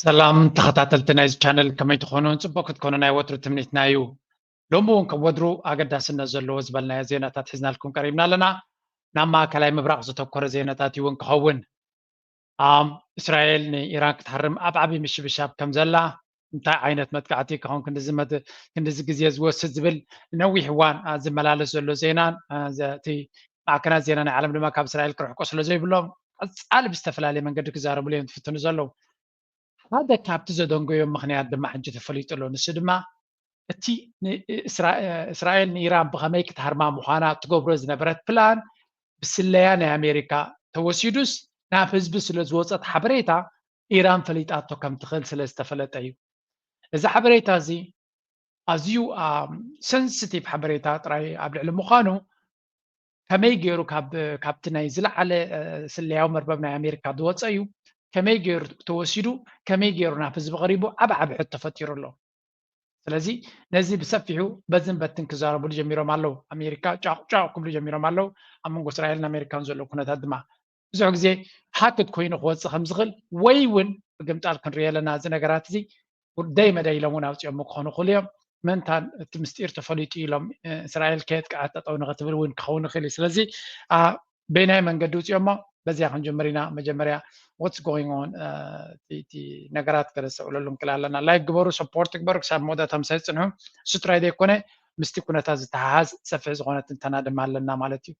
ሰላም ተኸታተልቲ ናይዚ ቻነል፣ ከመይ ትኾኑ? ጽቡቕ ክትኮኑ ናይ ወትሩ ትምኒትና እዩ። ሎሚ እውን ከም ወትሩ ኣገዳስነት ዘለዎ ዝበልናዮ ዜናታት ሒዝናልኩም ቀሪብና ኣለና። ናብ ማእከላይ ምብራቕ ዘተኮረ ዜናታት እውን ክኸውን። ኣም እስራኤል ንኢራን ክትሃርም ኣብ ዓቢ ምሽብሻብ ከም ዘላ፣ እንታይ ዓይነት መጥቃዕቲ ክኸውን ክንድዚ መት-፣ ክንድዚ ግዜ ዝወስድ ዝብል ነዊሕ እዋን፣ አ፣ ዝመላለስ ዘሎ ዜናን፣ አ፣ ዘ-፣ እቲ ማዕከናት ዜና ናይ ዓለም ድማ ካብ እስራኤል ክርሕቆ ስለ ዘይብሎም፣ ቀጻሊ ብዝተፈላለየ መንገዲ ክዛረብሉ እዮም ዝፍትኑ ዘለዉ። ሓደ ካብቲ ዘደንገዮም ምኽንያት ድማ ሕጂ ተፈሊጡ ኣሎ። ንሱ ድማ እቲ ን-፣ እስራ-፣ እስራኤል ንኢራን ብኸመይ ክትሃርማ ምዃና ትገብሮ ዝነበረት ፕላን ብስለያ ናይ ኣሜሪካ ተወሲዱስ፣ ናብ ህዝቢ ስለ ዝወጸት ሓበሬታ ኢራን ፈሊጣቶ ከም ትኽእል ስለ ዝተፈለጠ እዩ። እዚ ሓበሬታ እዚ ኣዝዩ፣ ኣም፣ ሰንሲቲቭ ሓበሬታ ጥራይ ኣብ ልዕሊ ምዃኑ፣ ከመይ ገይሩ ካብ፣ ካብቲ ናይ ዝለዓለ፣ እ፣ ስለያዊ መርበብ ናይ ኣሜሪካ ዝወጸ እዩ፣ ከመይ ገይሩ ተወሲዱ፣ ከመይ ገይሩ ናብ ህዝቢ ቀሪቡ፣ ዓቢ ዓቢ ሕቶ ተፈጢሩ ኣሎ። ስለዚ ነዚ ብሰፊሑ በዝን በትን ክዛረብሉ ጀሚሮም ኣለዉ። ኣሜሪካ ጫቕ ጫቕ ክብሉ ጀሚሮም ኣለዉ። ኣብ መንጎ እስራኤልን ኣሜሪካን ዘሎ ኩነታት ድማ ብዙሕ ግዜ ሃክት ኮይኑ ክወጽእ ከም ዝኽእል ወይ እውን ብግምጣል ክንሪኦ ኣለና። እዚ ነገራት እዚ ጉዳይ መዳይ ኢሎም እውን ኣውጺኦሞ ክኾኑ ይኽእሉ እዮም። ምእንታን እቲ ምስጢር ተፈሊጡ ኢሎም፣ እ፣ እስራኤል ከየጥቅዐት ጠጠው ንኽትብል እውን ክኸውን ይኽእል እዩ። ስለዚ፣ አ፣ በየናይ መንገዲ ውፅኦሞ? በዚያ ክንጅምር ኢና። መጀመርያ what's going on፣ እ፣ እቲ፣ እቲ ነገራት ከነስተውዕለሉ ንክእል ኣለና። ላይክ ግበሩ፣ ሰፖርት ግበሩ፣ ክሳብ መወዳእታ ምሳይ ፅንሑ። እሱ ጥራይ ዘይኮነ ምስቲ ኩነታት ዝተሓሓዝ ሰፊሕ ዝኾነ ትንተና ድማ ኣለና ማለት እዩ።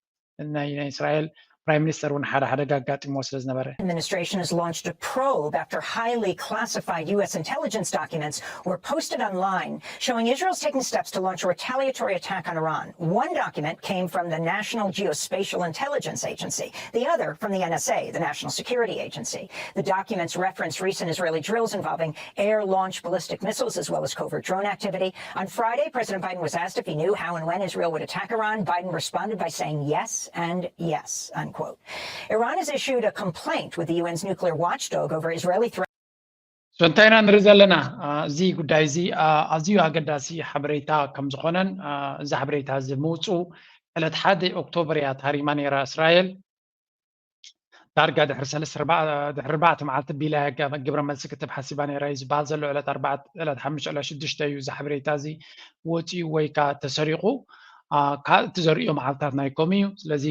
ናይ፣ ናይ እስራኤል ፕራይም ሚኒስተር እውን ሓደ ሓደጋ ኣጋጢምዎ ስለ ዝነበረ። Administration has launched a probe after highly classified U S intelligence documents were posted online showing Israel's taking steps to launch a retaliatory attack on Iran. One document came from the National Geospatial Intelligence Agency, the other from the N S A, the National Security Agency. The documents reference recent Israeli drills involving air-launched ballistic missiles as well as covert drone activity. On Friday, President Biden was asked if he knew how and when Israel would attack Iran. Biden responded by saying yes and yes, unquote. Iran has issued a complaint with the U N's nuclear watchdog over Israeli threats. So እንታይ ኢና ንርኢ ዘለና? አ፣ እዚ ጉዳይ እዚ፣ አ፣ ኣዝዩ ኣገዳሲ ሓበሬታ ከም ዝኾነን፣ አ፣ እዚ ሓበሬታ እዚ ምውፁ ዕለት ሓደ ኦክቶበር እያ ተሃሪማ ነይራ እስራኤል። ዳርጋ ድሕሪ ሰለስተ ኣርባ-፣ ድሕሪ ኣርባዕተ መዓልቲ ቢላ እያ ገ-፣ ግብረ መልሲ ክትብ ሓሲባ ነይራ እዩ ዝበሃል ዘሎ። ዕለት ኣርባዕተ፣ ዕለት ሓሙሽተ፣ ዕለት ሽዱሽተ እዩ እዚ ሓበሬታ እዚ ወፂኡ ወይ ከዓ ተሰሪቑ። አ፣ ካብ እቲ ዘርእዮ መዓልታት ናይ ኮም እዩ። ስለዚ፣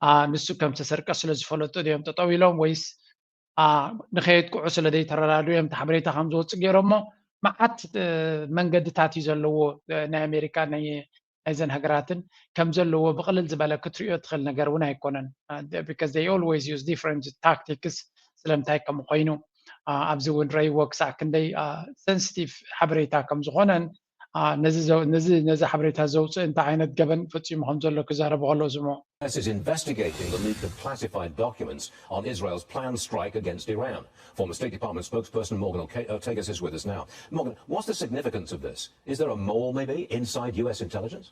አ፣ ንሱ ከም ዝተሰርቀ ስለ ዝፈለጡ ድዮም ጠጠው ኢሎም ወይስ፣ አ፣ ንኸየጥቅዑ ስለ ዘይተረዳድኡ እዮም እቲ ሓበሬታ ከም ዝወፅእ ገይሮሞ? መዓት፣ እ፣ መንገድታት እዩ ዘለዎ፣ እ፣ ናይ ኣሜሪካ ናይ፣ ናይዘን ሃገራትን ከም ዘለዎ ብቕልል ዝበለ ክትሪኦ ትኽእል ነገር እውን ኣይኮነን። አ፣ because they always use different tactics ስለምንታይ ከም ኮይኑ፣ አ፣ ኣብዚ እውን ረይዎ ክሳዕ ክንደይ፣ አ፣ ሰንሲቲቭ ሓበሬታ ከም ዝኾነን፣ አ፣ ነዚ ዘው-፣ ነዚ፣ ነዚ ሓበሬታ ዘውፅእ እንታይ ዓይነት ገበን ፈፂሙ ከም ዘሎ ክዛረቡ ከለዉ ዝሞ U S is investigating the leak of classified documents on Israel's planned strike against Iran. Former State Department spokesperson Morgan Orte- Ortagus is with us now. Morgan, what's the significance of this? Is there a mole, maybe, inside U S intelligence?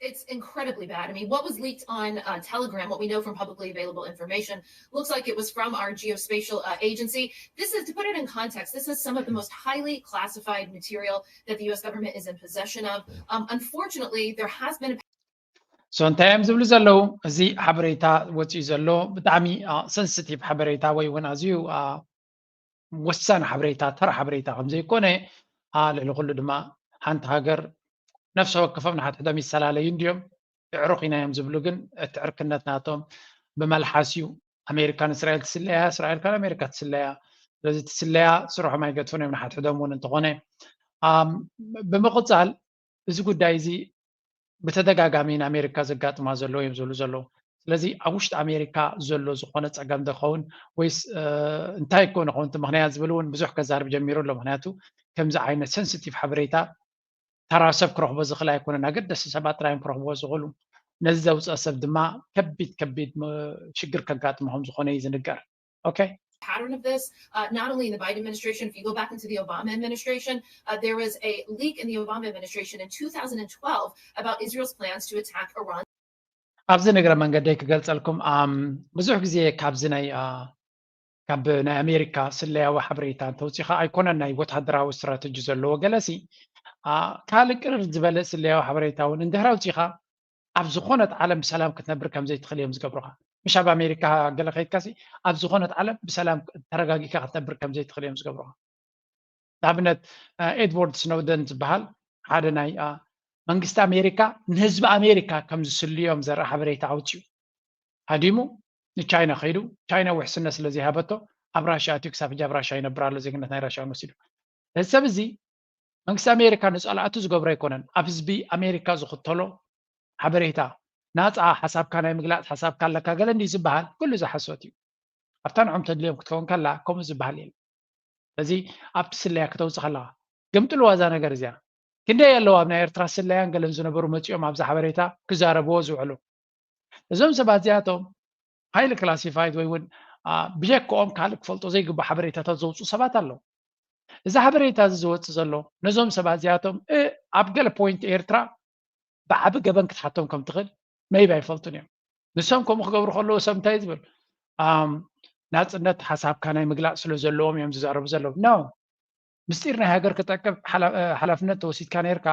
It's incredibly bad. I mean, what was leaked on, uh, Telegram, what we know from publicly available information, looks like it was from our geospatial, uh, agency. This is, to put it in context, this is some of the most highly classified material that the U S government is in possession of. Um, unfortunately, there has been a So እንታይ እዮም ዝብሉ ዘለዉ? እዚ ሓበሬታ ወፂኡ ዘሎ ብጣዕሚ፣ አ፣ ሰንሲቲቭ ሓበሬታ ወይ እውን ኣዝዩ፣ አ፣ ወሳኒ ሓበሬታ፣ ተራ ሓበሬታ ከም ዘይኮነ፣ አ፣ ልዕሊ ኩሉ ድማ ሓንቲ ሃገር ነፍሲ ወከፎም ንሓድሕዶም ይሰላለዩ እንድዮም። የዕሩኽ ኢና እዮም ዝብሉ፣ ግን እቲ ዕርክነት ናቶም ብመልሓስ እዩ። ኣሜሪካ ንእስራኤል ትስለያ፣ እስራኤል ካብ ኣሜሪካ ትስለያ። ስለዚ ትስለያ ስርሖም ኣይገድፉን እዮም ንሓድሕዶም እውን እንተኾነ። ኣም፣ ብምቕፃል እዚ ጉዳይ እዚ ብተደጋጋሚ ንኣሜሪካ ዘጋጥማ ዘለዉ እዮም ዝብሉ ዘለዉ። ስለዚ ኣብ ውሽጢ ኣሜሪካ ዘሎ ዝኾነ ፀገም ዶ ይኸውን ወይስ፣ እ፣ እንታይ ኮን ይኸውን እቲ ምኽንያት ዝብል እውን ብዙሕ ከዛርብ ጀሚሩ ኣሎ። ምኽንያቱ ከምዚ ዓይነት ሰንሲቲቭ ሓበሬታ ተራ ሰብ ክረኽቦ ዝኽእል ኣይኮነን። ኣገደስቲ ሰባት ጥራይ እዮም ክረኽብዎ ዝኽእሉ። ነዚ ዘውፅአ ሰብ ድማ ከቢድ ከቢድ ም-፣ ሽግር ከጋጥሞ ከም ዝኾነ እዩ ዝንገር። Okay? Pattern of this, uh, not only in the Biden administration, if you go back into the Obama administration, uh, there was a leak in the Obama administration in two thousand twelve about Israel's plans to attack Iran. ኣብዚ ንግረ መንገደይ ክገልጸልኩም፣ ኣም፣ ብዙሕ ግዜ ካብዚ ናይ፣ አ፣ ካብ ናይ ኣሜሪካ ስለያዊ ሓበሬታ እንተውፂኻ ኣይኮነን ናይ ወታደራዊ ስትራተጂ ዘለዎ ገለሲ፣ አ፣ ካልእ ቅርር ዝበለ ስለያዊ ሓበሬታ እውን እንድሕር ኣውፂኻ ኣብ ዝኾነት ዓለም ብሰላም ክትነብር ከም ዘይትኽእል እዮም ዝገብሩኻ። ምሽ ኣብ ኣሜሪካ ገለ ከይድካሲ ኣብ ዝኾነት ዓለም ብሰላም ተረጋጊካ ክትነብር ከም ዘይትኽእል እዮም ዝገብሩኻ። ንኣብነት ኤድዋርድ ስኖደን ዝበሃል ሓደ ናይ መንግስቲ ኣሜሪካ ንህዝቢ ኣሜሪካ ከም ዝስልዮም ዘርኢ ሓበሬታ ኣውፅዩ። ሃዲሙ ንቻይና ከይዱ፣ ቻይና ውሕስነት ስለ ዘይሃበቶ ኣብ ራሽያ ኣትዩ ክሳብ ሕጂ ኣብ ራሽያ ይነብር ኣሎ። ዜግነት ናይ ራሽያ እውን ወሲዱ። እዚ ሰብ እዚ መንግስቲ ኣሜሪካ ንፀላእቱ ዝገብሮ ኣይኮነን። ኣብ ህዝቢ ኣሜሪካ ዝኽተሎ ሓበሬታ፣ ናፃ ሓሳብካ ናይ ምግላፅ ሓሳብካ ኣለካ ገለ እንዲ ዝበሃል ኩሉ ዝሓሶት እዩ። ኣብታ ንዖም ተድልዮም ክትከውን ከላ ከምኡ ዝበሃል የለ። ስለዚ ኣብቲ ስለያ ክተውፅእ ከለካ ግምጥልዋ እዛ ነገር እዚኣ። ክንደይ ኣለዋ ኣብ ናይ ኤርትራ ስለያን ገለን ዝነበሩ መፂኦም ኣብዛ ሓበሬታ ክዛረብዎ ዝውዕሉ። እዞም ሰባት እዚኣቶም highly classified ወይ እውን ብጀክኦም ካልእ ክፈልጦ ዘይግባእ ሓበሬታታት ዘውፅኡ ሰባት ኣለዉ። እዚ ሓበሬታ እዚ ዝወፅእ ዘሎ ነዞም ሰባት እዚኣቶም ኣብ ገለ point ኤርትራ ብዓቢ ገበን ክትሓቶም ከም ትኽእል maybe ኣይፈልጡን እዮም። ንሶም ከምኡ ክገብሩ ከለዉ ሰብ እንታይ ዝብል ናፅነት ሓሳብካ ናይ ምግላፅ ስለ ዘለዎም እዮም ዝዛረቡ ዘለዉ። No፣ ምስጢር ናይ ሃገር ክጠቅብ ሓላፍነት ተወሲድካ ነርካ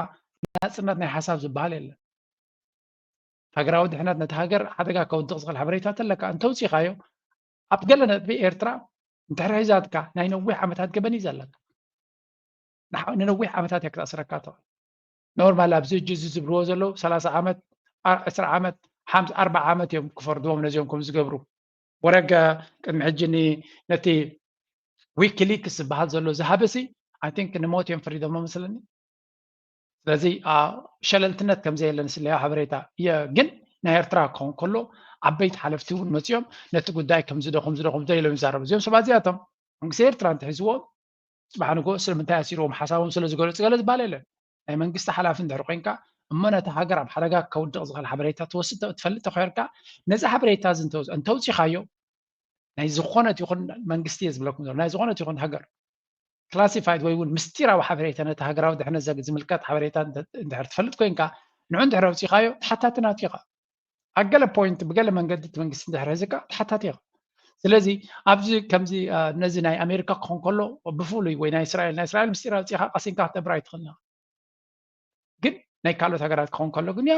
ናፅነት ናይ ሓሳብ ዝበሃል የለን። ሃገራዊ ድሕነት ነቲ ሃገር ሓደጋ ከውድቕ ዝኽእል ሓበሬታ ተለካ እንተውፂኻዮ ኣብ ገለ ነጥቢ ኤርትራ እንድሕር ሒዛትካ ናይ ነዊሕ ዓመታት ገበን እዩ ዘለካ። ንነዊሕ ዓመታት እያ ክትኣስረካ ትኽእል። ኖርማል ኣብዚ እጅ እዚ ዝብልዎ ዘለዉ ሰላሳ ዓመት፣ ዕስራ ዓመት፣ ሓምሳ፣ ኣርባዓ ዓመት እዮም ክፈርድዎም ነዚኦም ከም ዝገብሩ። ወረገ ቅድሚ ሕጂ ነቲ ዊኪሊክስ ዝበሃል ዘሎ ዝሃበሲ I think ንሞት እዮም ፈሪዶሞ መስለኒ። ስለዚ ሸለልትነት ከም ዘየለ ንስለያ ሓበሬታ እየ። ግን ናይ ኤርትራ ክኸውን ከሎ ዓበይቲ ሓለፍቲ እውን መፂኦም ነቲ ጉዳይ ከምዚ ዶ ከምዚ ዶ ከምዚ ዶ ኢሎም ይዛረቡ። እዚኦም ሰባት እዚኣቶም መንግስቲ ኤርትራ እንተሒዝዎም ፅባሕ ንግሆ ስለምንታይ ኣሲርዎም ሓሳቦም ስለ ዝገለፁ ገለ ዝበሃል የለን። ናይ መንግስቲ ሓላፊ እንድሕር ኮይንካ እሞ ነቲ ሃገር ኣብ ሓደጋ ከውድቕ ዝኽእል ሓበሬታ ትወስድ ትፈልጥ ተኮይርካ ነዚ ሓበሬታ እዚ እንተውፂኻዮ ናይ ዝኾነት ይኹን መንግስቲ እየ ዝብለኩም ዘሎ ናይ ዝኾነት ይኹን ሃገር classified ወይ እውን ምስጢራዊ ሓበሬታ ነቲ ሃገራዊ ድሕነት ዝምልከት ሓበሬታ እንድሕር ትፈልጥ ኮይንካ ንዑ እንድሕር ኣውፂኻዮ ተሓታቲ ናቱ ኢኻ። ኣብ ገለ point ብገለ መንገዲ እቲ መንግስቲ እንድሕር ሒዝካ ተሓታቲ ኢኻ። ስለዚ ኣብዚ ከምዚ ነዚ ናይ ኣሜሪካ ክኾን ከሎ ብፍሉይ ወይ ናይ እስራኤል ናይ እስራኤል ምስጢር ኣውፂኻ ቀሲንካ ክትነብር ኣይትኽእልን ኢኻ። ግን ናይ ካልኦት ሃገራት ክኾን ከሎ ግን ያ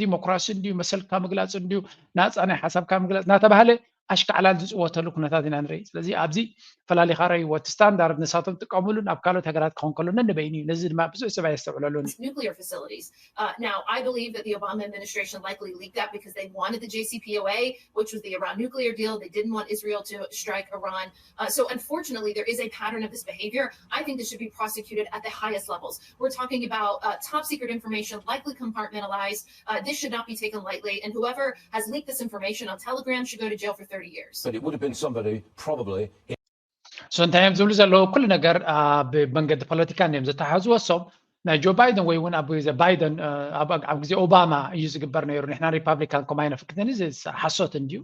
ዲሞክራሲ እንድዩ መሰልካ ምግላፅ እንድዩ ናፃ ናይ ሓሳብካ ምግላፅ እናተባሃለ ኣሽካዕላል ዝፅወተሉ ኩነታት ኢና ንርኢ። ስለዚ ኣብዚ ፈላሊኻ ረእይዎ እቲ ስታንዳርድ ንሳቶም ጥቀምሉን ኣብ ካልኦት ሃገራት ክኾን ከሎ ነንበይኑ እዩ። ነዚ ድማ ብዙሕ ሰብ ኣየስተውዕለሉን እዩ። Nuclear facilities. Uh, now, I believe that the Obama administration likely leaked that because they wanted the J C P O A, which was the Iran nuclear deal. They didn't want Israel to strike Iran. Uh, so, unfortunately, there is a pattern of this behavior. I think this should be prosecuted at the highest levels. We're talking about uh, top secret information, likely compartmentalized. Uh, this should not be taken lightly. And whoever has leaked this information on Telegram should go to jail for thirty years. But it would have been somebody probably so እንታይ እዮም ዝብሉ ዘለዉ? ኩሉ ነገር ብመንገዲ ፖለቲካ እዮም ዘተሓሕዝዎ። ሶም ናይ ጆ ባይደን ወይ እውን ኣብ ግዜ ባይደን ኣብ ግዜ ኦባማ እዩ ዝግበር ነይሩ። ንሕና ሪፓብሊካን ኮማይ ነፍቅድን እዚ ሓሶት እንድዩ።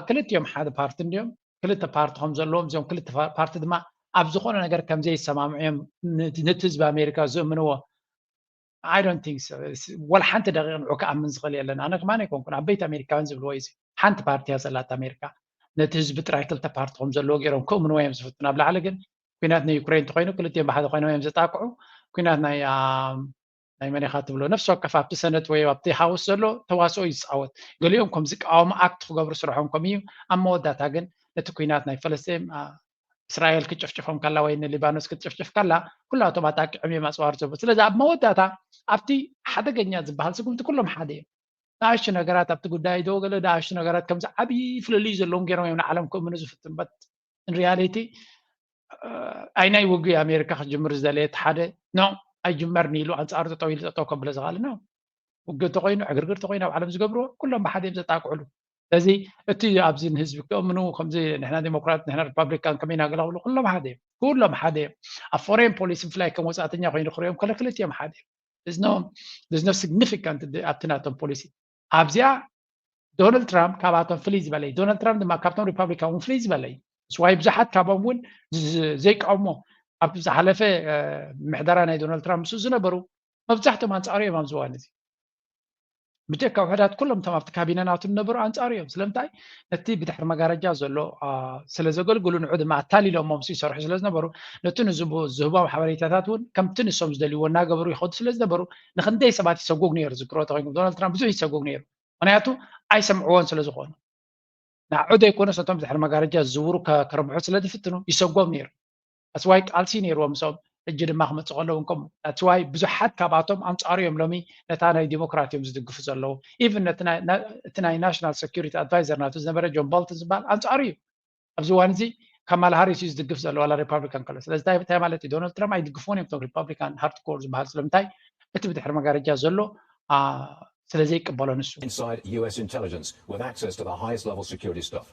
ክልቲኦም ሓደ ፓርቲ እንድዮም። ክልተ ፓርቲ ከም ዘለዎም እዚኦም ክልተ ፓርቲ ድማ ኣብ ዝኾነ ነገር ከም ዘይሰማምዑ እዮም ነቲ ህዝቢ ኣሜሪካ ዝእምንዎ። I don't think so። ወላ ሓንቲ ደቂቕ ንዑ ክኣምን ዝኽእል የለን። ኣነ ከማን ኣይኮንኩን ዓበይቲ ኣሜሪካውያን ዝብልዎ እዩ። ሓንቲ ፓርቲ እያ ዘላት ኣሜሪካ። ነቲ ህዝቢ ጥራይ ክልተ ፓርቲ ከም ዘለዎ ገይሮም ክእምንዎ እዮም ዝፍትኑ። ኣብ ላዕሊ ግን ኩናት ናይ ዩክሬን እንተኮይኑ ክልቲኦም ብሓደ ኮይኖም እዮም ዘጣቅዑ። ኩናት ናይ ናይ መን ኢኻ ትብሎ ነፍሲ ወከፍ ኣብቲ ሰነት ወይ ኣብቲ ሃውስ ዘሎ ተዋስኦ እዩ ዝፃወት። ገሊኦም ከም ዝቃወሙ ኣክት ክገብሩ ስርሖም ከም እዩ። ኣብ መወዳእታ ግን ነቲ ኩናት ናይ ፈለስጢን እስራኤል ክትጭፍጭፎም ከላ ወይ ንሊባኖስ ክትጭፍጭፍ ከላ ኩላቶም ኣጣቂዖም እዮም ኣፅዋር ዝህቡ። ስለዚ ኣብ መወዳእታ ኣብቲ ሓደገኛ ዝበሃል ስጉምቲ ኩሎም ሓደ እዮም። ንኣሽቱ ነገራት ኣብቲ ጉዳይ ዶ ገለ ንኣሽቱ ነገራት ከምዚ ዓብዪ ፍልልይ ዘለዎም ገይሮም እዮም ንዓለም ክእምኑ ዝፍትኑ። በት ሪያሊቲ ኣይናይ ውግእ ኣሜሪካ ክጅምር ዝደለየ እቲ ሓደ ኖ ኣይጅመርን ኢሉ ኣንፃሩ ጠጠው ኢሉ ጠጠው ከብሎ ዝኽእል ነው። ውግእ ተኮይኑ ዕግርግር ተኮይኑ ኣብ ዓለም ዝገብርዎ ኩሎም ብሓደ እዮም ዘጣቅዕሉ። ስለዚ እቲ ኣብዚ ንህዝቢ ክእምኑ ከምዚ ንሕና ዴሞክራት ንሕና ሪፓብሊካን ከመይ ኢና ገለ ክብሉ ኩሎም ሓደ እዮም። ኩሎም ሓደ እዮም። ኣብ ፎሬን ፖሊሲ ብፍላይ ከም ወፃእተኛ ኮይኑ ክሪኦም ከለ ክልቲኦም ሓደ እዮም። There's no significant ኣብቲ ናቶም ፖሊሲ ኣብዚኣ ዶናልድ ትራምፕ ካብኣቶም ፍልይ ዝበለ እዩ። ዶናልድ ትራምፕ ድማ ካብቶም ሪፓብሊካን እውን ፍልይ ዝበለ እዩ። ስዋይ ብዙሓት ካቦም እውን ዘይቃውሞ ኣብ ዝሓለፈ ምሕደራ ናይ ዶናልድ ትራምፕ ምስ ዝነበሩ መብዛሕቶም ኣንፃሩ እዮም ኣብዚ እዋን እዚ። ብጀካ ውሕዳት ኩሎም እቶም ኣብቲ ካቢነ ናቱ ዝነበሩ ኣንፃሩ እዮም። ስለምንታይ ነቲ ብድሕሪ መጋረጃ ዘሎ ስለ ዘገልግሉ ንዑ ድማ ኣታሊሎሞ ምስ ይሰርሑ ስለ ዝነበሩ ነቲ ንዝህቦም ሓበሬታታት እውን ከምቲ ንሶም ዝደልይዎ እናገበሩ ይኸዱ ስለ ዝነበሩ ንክንደይ ሰባት ይሰጎግ ነይሩ። ዝክሮ ተኮይኑ ዶናልድ ትራምፕ ብዙሕ ይሰጎግ ነይሩ። ምክንያቱ ኣይሰምዕዎን ስለ ዝኾኑ ንዕኡ ዘይኮነስ እቶም ድሕሪ መጋረጃ ዝዝውሩ ከ- ክረብሑ ስለ ዝፍትኑ ይሰጎም ነይሩ። ኣስዋይ ቃልሲ ነይርዎም ምስኦም። ሕጂ ድማ ክመፅእ ከለዉ እውን ከምኡ ኣስዋይ ብዙሓት ካብኣቶም ኣንፃሩ እዮም ሎሚ ነታ ናይ ዲሞክራት እዮም ዝድግፉ ዘለዉ። ኢቭን ነቲ ናይ- ና- እቲ ናይ ናሽናል ሴኩሪቲ ኣድቫይዘር ናቱ ዝነበረ ጆን ቦልተን ዝበሃል ኣንፃሩ እዩ። ኣብዚ እዋን እዚ ካማላ ሃሪስ እዩ ዝድግፍ ዘሎ ዋላ ሪፓብሊካን ከሎ። ስለዚ እንታይ እንታይ ማለት እዩ? ዶናልድ ትራምፕ ኣይድግፍዎን እዮም እቶም ሪፓብሊካን ሃርድኮር ዝበሃል። ስለምንታይ? እቲ ብድሕሪ መጋረጃ ዘሎ አ፣ ስለ ዘይቅበሎ ንሱ። Inside U S intelligence with access to the highest level security stuff.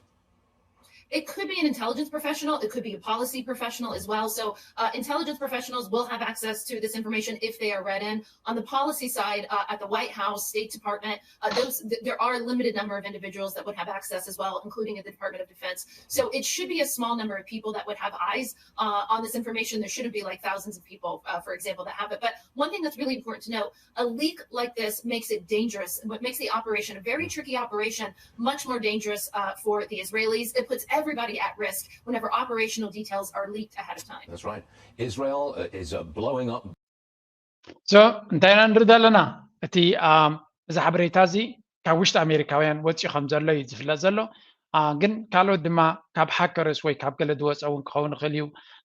It could be an intelligence professional. It could be a policy professional as well. So uh, intelligence professionals will have access to this information if they are read in. On the policy side, uh, at the White House, State Department, uh, those th- there are a limited number of individuals that would have access as well, including at the Department of Defense. So it should be a small number of people that would have eyes uh, on this information. There shouldn't be like thousands of people, uh, for example, that have it. But one thing that's really important to know: a leak like this makes it dangerous. What makes the operation a very tricky operation, much more dangerous uh, for the Israelis. It puts everybody at risk whenever operational details are leaked ahead of time. That's right. Israel uh, is uh, blowing up. So እንታይ ኢና ንርኢ ዘለና? እቲ ኣም፣ እዚ ሓበሬታ እዚ ካብ ውሽጢ ኣሜሪካውያን ወፂኡ ከም ዘሎ እዩ ዝፍለጥ ዘሎ። አ፣ ግን ካልኦት ድማ ካብ ሃከርስ ወይ ካብ ገለ ዝወፀ እውን ክኸውን ይኽእል እዩ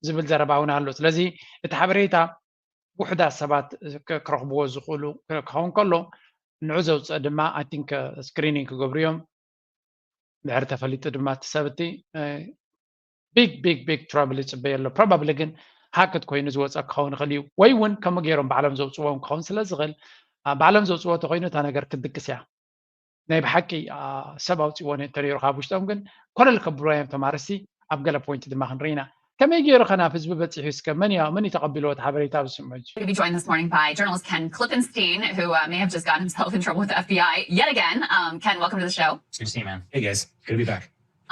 ዝብል ዘረባ እውን ኣሎ። ስለዚ እቲ ሓበሬታ ውሑዳት ሰባት ክ- ክረኽብዎ ዝኽእሉ ክ- ክኸውን ከሎ ንዑ ዘውፅእ ድማ ኣይ ቲንክ ስክሪኒንግ ክገብሩ እዮም። ድሕሪ ተፈሊጡ ድማ እቲ ሰብ እቲ ቢግ ቢግ ቢግ ትራብል ይፅበየ ኣሎ። ፕሮባብሊ ግን ሃክድ ኮይኑ ዝወፀ ክኸውን ይኽእል እዩ፣ ወይ እውን ከምኡ ገይሮም ባዕሎም ዘውፅዎም ክኸውን ስለ ዝኽእል አ፣ ባዕሎም ዘውፅዎ እንተኮይኑ እታ ነገር ክትድቅስ እያ። ናይ ብሓቂ አ፣ ሰብ ኣውፅዎ እንተነይሩ ካብ ውሽጦም ግን ኮለል ከብልዋ እዮም ተማርስቲ። ኣብ ገለ ፖይንት ድማ ክንርኢ ኢና። ከመይ ገይሩ ከ ናብ ህዝቢ በፂሑ? እስከ መን እያ መን እዩ ተቐቢልዎ እቲ ሓበሬታ ኣብ ዝስምዑ? We're going to be joined this morning by journalist Ken Klippenstein, who uh, may have just gotten himself in trouble with the F B I yet again. Um, Ken, welcome to the show. Good to see you, man. Hey guys, good to be back.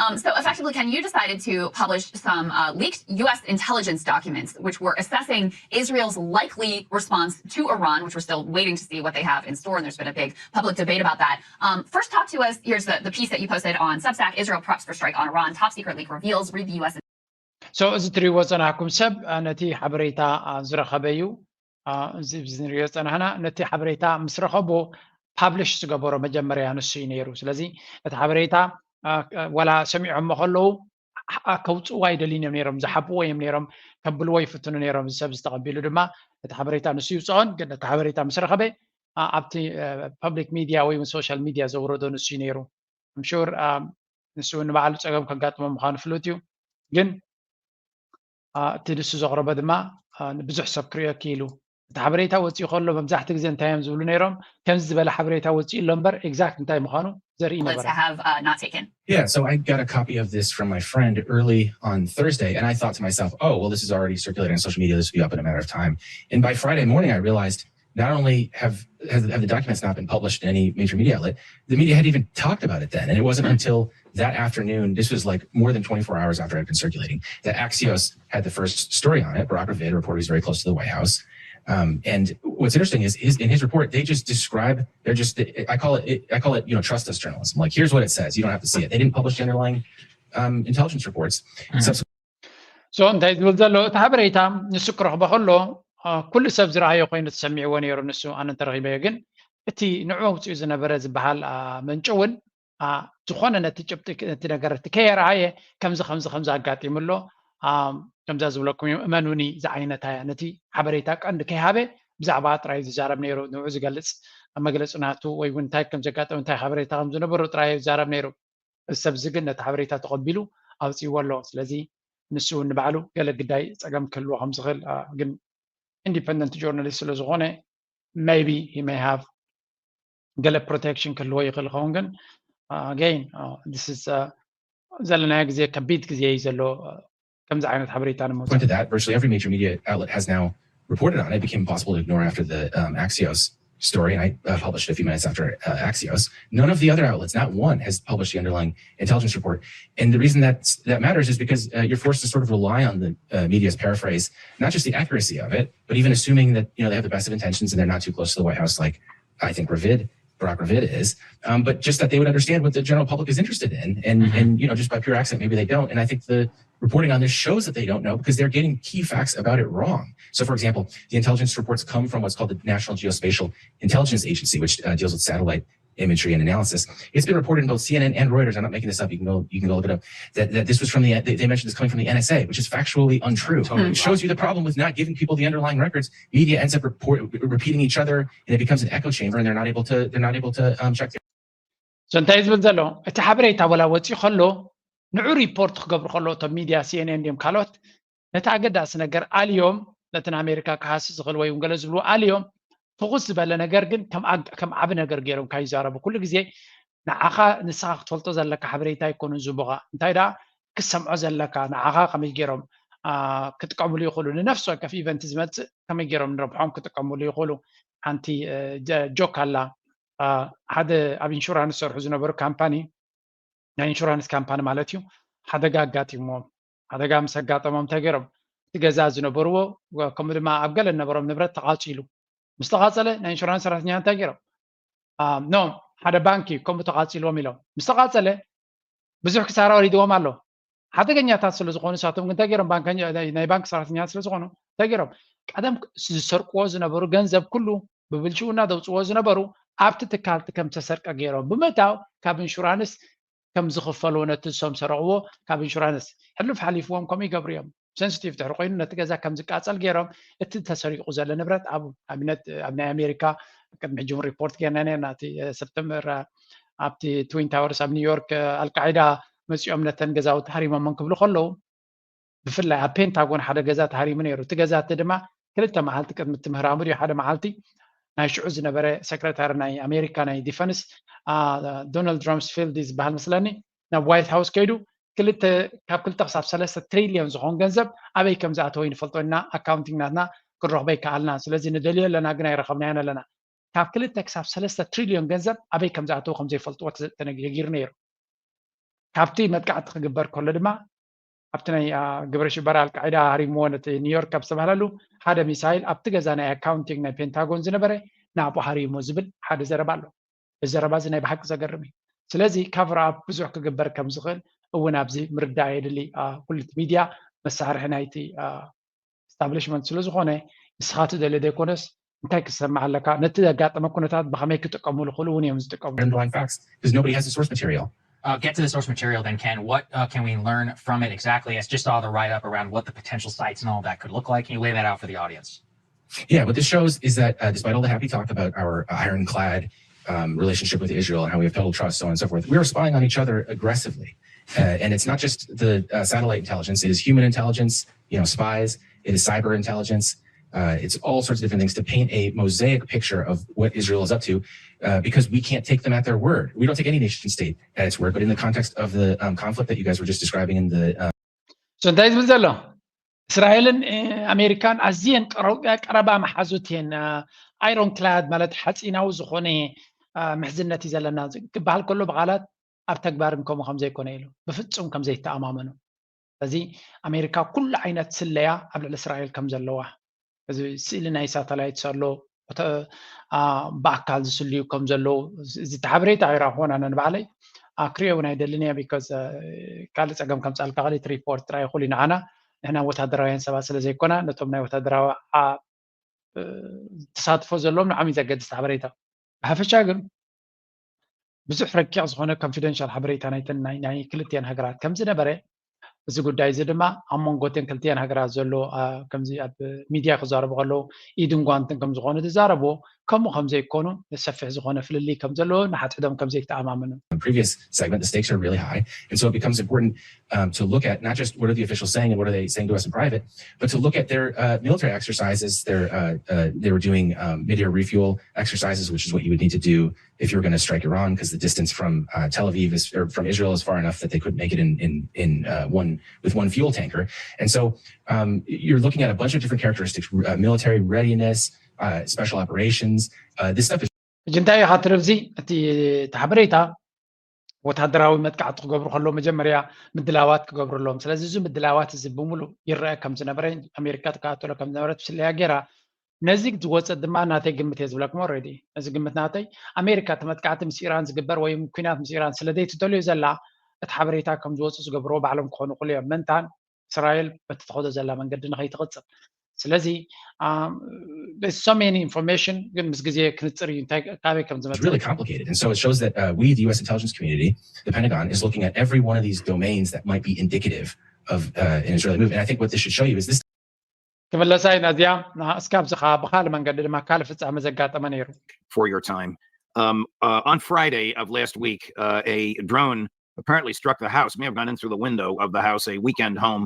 Um, so, effectively, Ken, you decided to publish some uh, leaked U S intelligence documents, which were assessing Israel's likely response to Iran, which we're still waiting to see what they have in store. And there's been a big public debate about that. Um, first, talk to us. Here's the, the piece that you posted on Substack: Israel preps for strike on Iran. Top secret leak reveals. Read the U S. So እዚ ትሪእዎ ዝፀናሕኩም ሰብ አ፣ ነቲ ሓበሬታ አ፣ ዝረኸበ እዩ። አ፣ እዚ እዚ ንሪኦ ዝፀናሕና ነቲ ሓበሬታ ምስ ረኸቦ ፓብሊሽ ዝገበሮ መጀመርያ ንሱ እዩ ነይሩ። ስለዚ እቲ ሓበሬታ አ፣ ወላ ሰሚዖሞ ከለዉ አ፣ ከውፅእዎ ኣይደልዩን እዮም ነይሮም፣ ዝሓብዎ እዮም ነይሮም፣ ከብልዎ ይፍትኑ ነይሮም። እዚ ሰብ ዝተቐቢሉ ድማ እቲ ሓበሬታ ንሱ ይውፅኦን፣ ግን እቲ ሓበሬታ ምስ ረኸበ አ፣ ኣብቲ ፐብሊክ ሚድያ ወይ እውን ሶሻል ሚድያ ዘውረዶ ንሱ እዩ ነይሩ። ምሹር ንሱ እውን ንባዕሉ ፀገም ከጋጥሞ ምዃኑ ፍሉጥ እዩ። ግን አ፣ እቲ ንሱ ዘቕረቦ ድማ አ፣ ብዙሕ ሰብ ክሪኦ ክኢሉ። እቲ ሓበሬታ ወፂኡ ከሎ መብዛሕቲ ግዜ እንታይ እዮም ዝብሉ ነይሮም? ከምዚ ዝበለ ሓበሬታ ወፂኡ ኣሎ እምበር ኤግዛክት እንታይ ምዃኑ ዘርኢ Let's ነበረ። have uh, not taken. Yeah, so I got a copy of this from my friend early on Thursday, and I thought to myself, oh, well, this is already circulating on social media. This will be up in a matter of time. And by Friday morning, I realized not only have have, have the documents not been published in any major media outlet, the media had even talked about it then. And it wasn't until that afternoon, this was like more than twenty-four hours after it had been circulating, that Axios had the first story on it. Barack Ravid, a reporter who's very close to the White House. Um, and what's interesting is his, in his report, they just describe, they're just, I call it, I call it, you know, trust us journalism. Like, here's what it says. You don't have to see it. They didn't publish the underlying um, intelligence reports. Mhm. Subsequently, So እንታይ ዝብል ዘሎ እቲ ሓበሬታ ንሱ ክረኽቦ ከሎ አ፣ ኩሉ ሰብ ዝረኣዮ ኮይኑ ተሰሚዕዎ ነይሩ። ንሱ ኣነ እንተረኺበዮ ግን እቲ ንዑ ኣውፅኡ ዝነበረ ዝበሃል አ፣ ምንጪ እውን አ፣ ዝኾነ ነቲ ጭብጢ ክ- ነቲ ነገር እቲ ከየረኣየ ከምዚ ከምዚ ከምዚ ኣጋጢሙ ኣሎ አ፣ ከምዛ ዝብለኩም እዩ እመኑኒ ዝዓይነታ እያ። ነቲ ሓበሬታ ቀንዲ ከይሃበ ብዛዕባ ጥራይ ዝዛረብ ነይሩ። ንዑ ዝገልፅ መግለፂ ናቱ ወይ እውን እንታይ ከም ዘጋጠመ እንታይ ሓበሬታ ከም ዝነበሮ ጥራይ ዝዛረብ ነይሩ። እዚ ሰብ እዚ ግን ነቲ ሓበሬታ ተቐቢሉ ኣውፅእዎ ኣሎ። ስለዚ ንሱ እውን ንባዕሉ ገለ ግዳይ ፀገም ክህልዎ ከም ዝኽእል አ፣ ግን ኢንዲፐንደንት ጆርናሊስት ስለ ዝኾነ maybe he may have ገለ ፕሮቴክሽን ክህልዎ ይኽእል ይኸውን። ግን again this is ዘለናዮ ግዜ ከቢድ ግዜ እዩ ዘሎ አ፣ ከምዚ ዓይነት ሓበሬታ ንምውፃእ። to that, virtually every major media outlet has now reported on it. It became impossible to ignore after the um, Axios story, and I uh, published it a few minutes after uh, Axios. None of the other outlets, not one, has published the underlying intelligence report. And the reason that that matters is because uh, you're forced to sort of rely on the uh, media's paraphrase, not just the accuracy of it, but even assuming that you know they have the best of intentions and they're not too close to the White House, like I think Ravid, Barack Ravid is, um, but just that they would understand what the general public is interested in, and Mhm. and you know just by pure accident maybe they don't. And I think the reporting on this shows that they don't know because they're getting key facts about it wrong. So, for example, the intelligence reports come from what's called the National Geospatial Intelligence Agency, which uh, deals with satellite imagery and analysis. It's been reported in both C N N and Reuters. I'm not making this up. You can go, you can go look it up. That, that this was from the, they, they mentioned this coming from the N S A, which is factually untrue. Totally It shows you the problem with not giving people the underlying records. Media ends up report, repeating each other, and it becomes an echo chamber, and they're not able to, they're not able to um, check. So እንታይ ዝብል ዘሎ እቲ ሓበሬታ ወላ ወፂ ከሎ ንዑ ሪፖርት ክገብሩ ከሎ እቶም ሚድያ C N N ድዮም ካልኦት ነቲ ኣገዳሲ ነገር ኣልዮም ነቲ ንኣሜሪካ ክሃሲ ዝኽእል ወይ እውን ገለ ዝብሉ ኣልዮም ፍኹስ ዝበለ ነገር ግን ከም ዓቢ ነገር ገይሮም ካብ ይዛረቡ ኩሉ ግዜ ንዓኻ ንስኻ ክትፈልጦ ዘለካ ሓበሬታ ኣይኮኑን ዝቡኻ እንታይ ደኣ ክሰምዖ ዘለካ ንዓኻ ከመይ ገይሮም ክጥቀምሉ ይኽእሉ ንነፍሲ ወከፍ ኢቨንት ዝመፅእ ከመይ ገይሮም ንረብሖም ክጥቀምሉ ይኽእሉ ሓንቲ ጆክ ኣላ ሓደ ኣብ ኢንሹራንስ ዝሰርሑ ዝነበሩ ካምፓኒ ናይ ኢንሹራንስ ካምፓኒ ማለት እዩ ሓደጋ ኣጋጢምዎም ሓደጋ ምስ ኣጋጠሞም እንታይ ገይሮም እቲ ገዛ ዝነበርዎ ከምኡ ድማ ኣብ ገለ ዝነበሮም ንብረት ተቓፂሉ ምስ ተቓፀለ ናይ ኢንሹራንስ ሰራሕተኛ እንታይ ገይሮም ኖ ሓደ ባንኪ ከምኡ ተቓፂልዎም ኢሎም ምስ ተቓፀለ ብዙሕ ክሳራ ወሪድዎም ኣሎ ሓደገኛታት ስለ ዝኾኑ ንሳቶም ግን እንታይ ገይሮም ናይ ባንክ ሰራሕተኛታት ስለ ዝኾኑ እንታይ ገይሮም ቀደም ዝሰርቅዎ ዝነበሩ ገንዘብ ኩሉ ብብልሽውና ዘውፅዎ ዝነበሩ ኣብቲ ትካልቲ ከም ተሰርቀ ገይሮም ብምእታው ካብ ኢንሹራንስ ከም ዝኽፈሉ ነቲ ንሶም ሰረቕዎ ካብ ኢንሹራንስ ሕሉፍ ሓሊፍዎም ከምኡ ይገብሩ እዮም ሴንስቲቭ ድሕሪ ኮይኑ ነቲ ገዛ ከም ዝቃፀል ገይሮም እቲ ተሰሪቁ ዘሎ ንብረት ኣብ ኣብነት ኣብ ናይ ኣሜሪካ ቅድሚ ሕጂ እውን ሪፖርት ገይርና ነርና እቲ ሰብተምበር ኣብቲ ትዊን ታወርስ ኣብ ኒውዮርክ ኣልቃዒዳ መፂኦም ነተን ገዛውቲ ሃሪሞመን ክብሉ ከለዉ ብፍላይ ኣብ ፔንታጎን ሓደ ገዛ ተሃሪሙ ነይሩ እቲ ገዛ እቲ ድማ ክልተ መዓልቲ ቅድሚ እቲ ምህራሙ ድዩ ሓደ መዓልቲ ናይ ሽዑ ዝነበረ ሰክረታሪ ናይ ኣሜሪካ ናይ ዲፈንስ ዶናልድ ራምስፊልድ ዝበሃል መስለኒ ናብ ዋይት ሃውስ ከይዱ ክልተ ካብ ክልተ ክሳብ ሰለስተ ትሪልዮን ዝኾን ገንዘብ ኣበይ ከም ዝኣተወ ይንፈልጦ ኢና ኣካውንቲንግ ናትና ክንረኽቦ ይከኣልና ስለዚ ንደልዮ ኣለና ግን ኣይረኸብናዮን ኣለና ካብ ክልተ ክሳብ ሰለስተ ትሪልዮን ገንዘብ ኣበይ ከም ዝኣተወ ከም ዘይፈልጥዎ ተነጊሩ ነይሩ ካብቲ መጥቃዕቲ ክግበር ከሎ ድማ ኣብቲ ናይ ግብረ ሽበራ ኣልቃዒዳ ሃሪምዎ ነቲ ኒውዮርክ ካብ ዝተባህለሉ ሓደ ሚሳይል ኣብቲ ገዛ ናይ ኣካውንቲንግ ናይ ፔንታጎን ዝነበረ ናብኡ ሃሪሞ ዝብል ሓደ ዘረባ ኣሎ እዚ ዘረባ እዚ ናይ ብሓቂ ዘገርም እዩ ስለዚ ካቨር ኣፕ ብዙሕ ክግበር ከም ዝኽእል እውን ኣብዚ ምርዳእ የድሊ ኩሉ እቲ ሚድያ መሳርሒ ናይቲ ስታብሊሽመንት ስለ ዝኾነ ንስኻ ትደሊ ዘይኮነስ እንታይ ክሰማዕ ኣለካ ነቲ ዘጋጠመ ኩነታት ብኸመይ ክጥቀሙሉ ክእሉ እውን እዮም ዝጥቀሙ Underlying facts, because nobody has the source material. Uh, get to the source material then, Ken. What uh, can we learn from it exactly? I just saw the write up around what the potential sites and all that could look like. Can you lay that out for the audience? Yeah, what this shows is that uh, despite all the happy talk about our ironclad um, relationship with Israel and how we have total trust, so on and so forth, we are spying on each other aggressively. Uh, and it's not just the uh, satellite intelligence, it is human intelligence, you know, spies, it is cyber intelligence, uh, it's all sorts of different things to paint a mosaic picture of what Israel is up to uh, because we can't take them at their word. We don't take any nation state at its word, but in the context of the um, conflict that you guys were just describing in the. Uh, so እንታይ ዝብል ዘሎ እስራኤልን ኣሜሪካን ኣዝየን ቀረባ መሓዙት እየን ኣይሮን ክላድ ማለት ሓፂናዊ ዝኾነ ምሕዝነት እዩ ዘለና ክበሃል ከሎ ብቃላት ኣብ ተግባር ከምኡ ከም ዘይኮነ ኢሉ ብፍፁም ከም ዘይተኣማመኑ ስለዚ ኣሜሪካ ኩሉ ዓይነት ስለያ ኣብ ልዕሊ እስራኤል ከም ዘለዋ እዚ ስእሊ ናይ ሳተላይት ኣሎ ብኣካል ዝስልዩ ከም ዘለዉ እዚ ሓበሬታ ኣይረኽቦን ኣነ ንባዕለይ ክሪኦ እውን ኣይደልን እየ ቢካዝ ካልእ ፀገም ከምፃልካ ካልእ ሪፖርት ጥራይ ይኽእሉ ንዓና ንሕና ወታደራውያን ሰባት ስለ ዘይኮና ነቶም ናይ ወታደራዊ ተሳትፎ ዘለዎም ንዓም እዩ ዘገድስ ሓበሬታ ብሓፈሻ ግን ብዙሕ ረቂቕ ዝኾነ ኮንፊደንሻል ሓበሬታ ናይተን ናይ ክልቲአን ሃገራት ከም ዝነበረ እዚ ጉዳይ እዚ ድማ ኣብ መንጎ እተን ክልቲአን ሃገራት ዘሎ ከምዚ ኣብ ሚድያ ክዛረቡ ከለዉ ኢድን ጓንትን ከም ዝኾኑ ዝዛረብዎ ከምኡ ከም ዘይኮኑ ሰፊሕ ዝኾነ ፍልልይ ከም ዘለዎ ንሓድሕዶም ከም ዘይተኣማመኑ previous segment, the stakes are really high. And so it becomes important um, to look at not just what are the officials saying and what are they saying to us in private, but to look at their uh, military exercises. Their, uh, uh, they were doing um, mid-air refuel exercises, which is what you would need to do if you were going to strike Iran, because the distance from uh, Tel Aviv is, or from Israel is far enough that they couldn't make it in in, in uh, one with one fuel tanker. And so um, you're looking at a bunch of different characteristics: uh, military readiness, uh, special operations. Uh, this stuff is ሕጂ እንታይ ኢኻ ትርብዚ እቲ ሓበሬታ ወታደራዊ መጥቃዕቲ ክገብሩ ከለዉ መጀመርያ ምድላዋት ክገብሩ ኣለዎም ስለዚ እዚ ምድላዋት እዚ ብምሉእ ይረአ ከም ዝነበረ ኣሜሪካ ትከታተሎ ከም ዝነበረት ብስለያ ገይራ ነዚ ዝወፀ ድማ ናተይ ግምት እየ ዝብለኩም ኦረዲ እዚ ግምት ናተይ ኣሜሪካ እቲ መጥቃዕቲ ምስ ኢራን ዝግበር ወይ ኩናት ምስ ኢራን ስለ ዘይትደልዮ ዘላ እቲ ሓበሬታ ከም ዝወፁ ዝገብርዎ ባዕሎም ክኾኑ ክእሉ እዮም መንታን እስራኤል በቲ ተኸዶ ዘላ መንገዲ ንኸይትቕፅል ስለዚ so many information ግን ምስ ግዜ ክንፅር እዩ እንታይ ካበይ ከም ዝመፅእ really complicated. And so it shows that uh, we, the U S intelligence community, the Pentagon, is looking at every one of these domains that might be indicative of uh, an Israeli move. And I think what this should show you is this ክምለሳ ኢና እዚኣ እስካብዚ ከዓ ብካልእ መንገዲ ድማ ካልእ ፍፃመ ዘጋጠመ ነይሩ for your time. Um, uh, on Friday of last week, uh, a drone apparently struck the house, may have gone in through the window of the house, a weekend home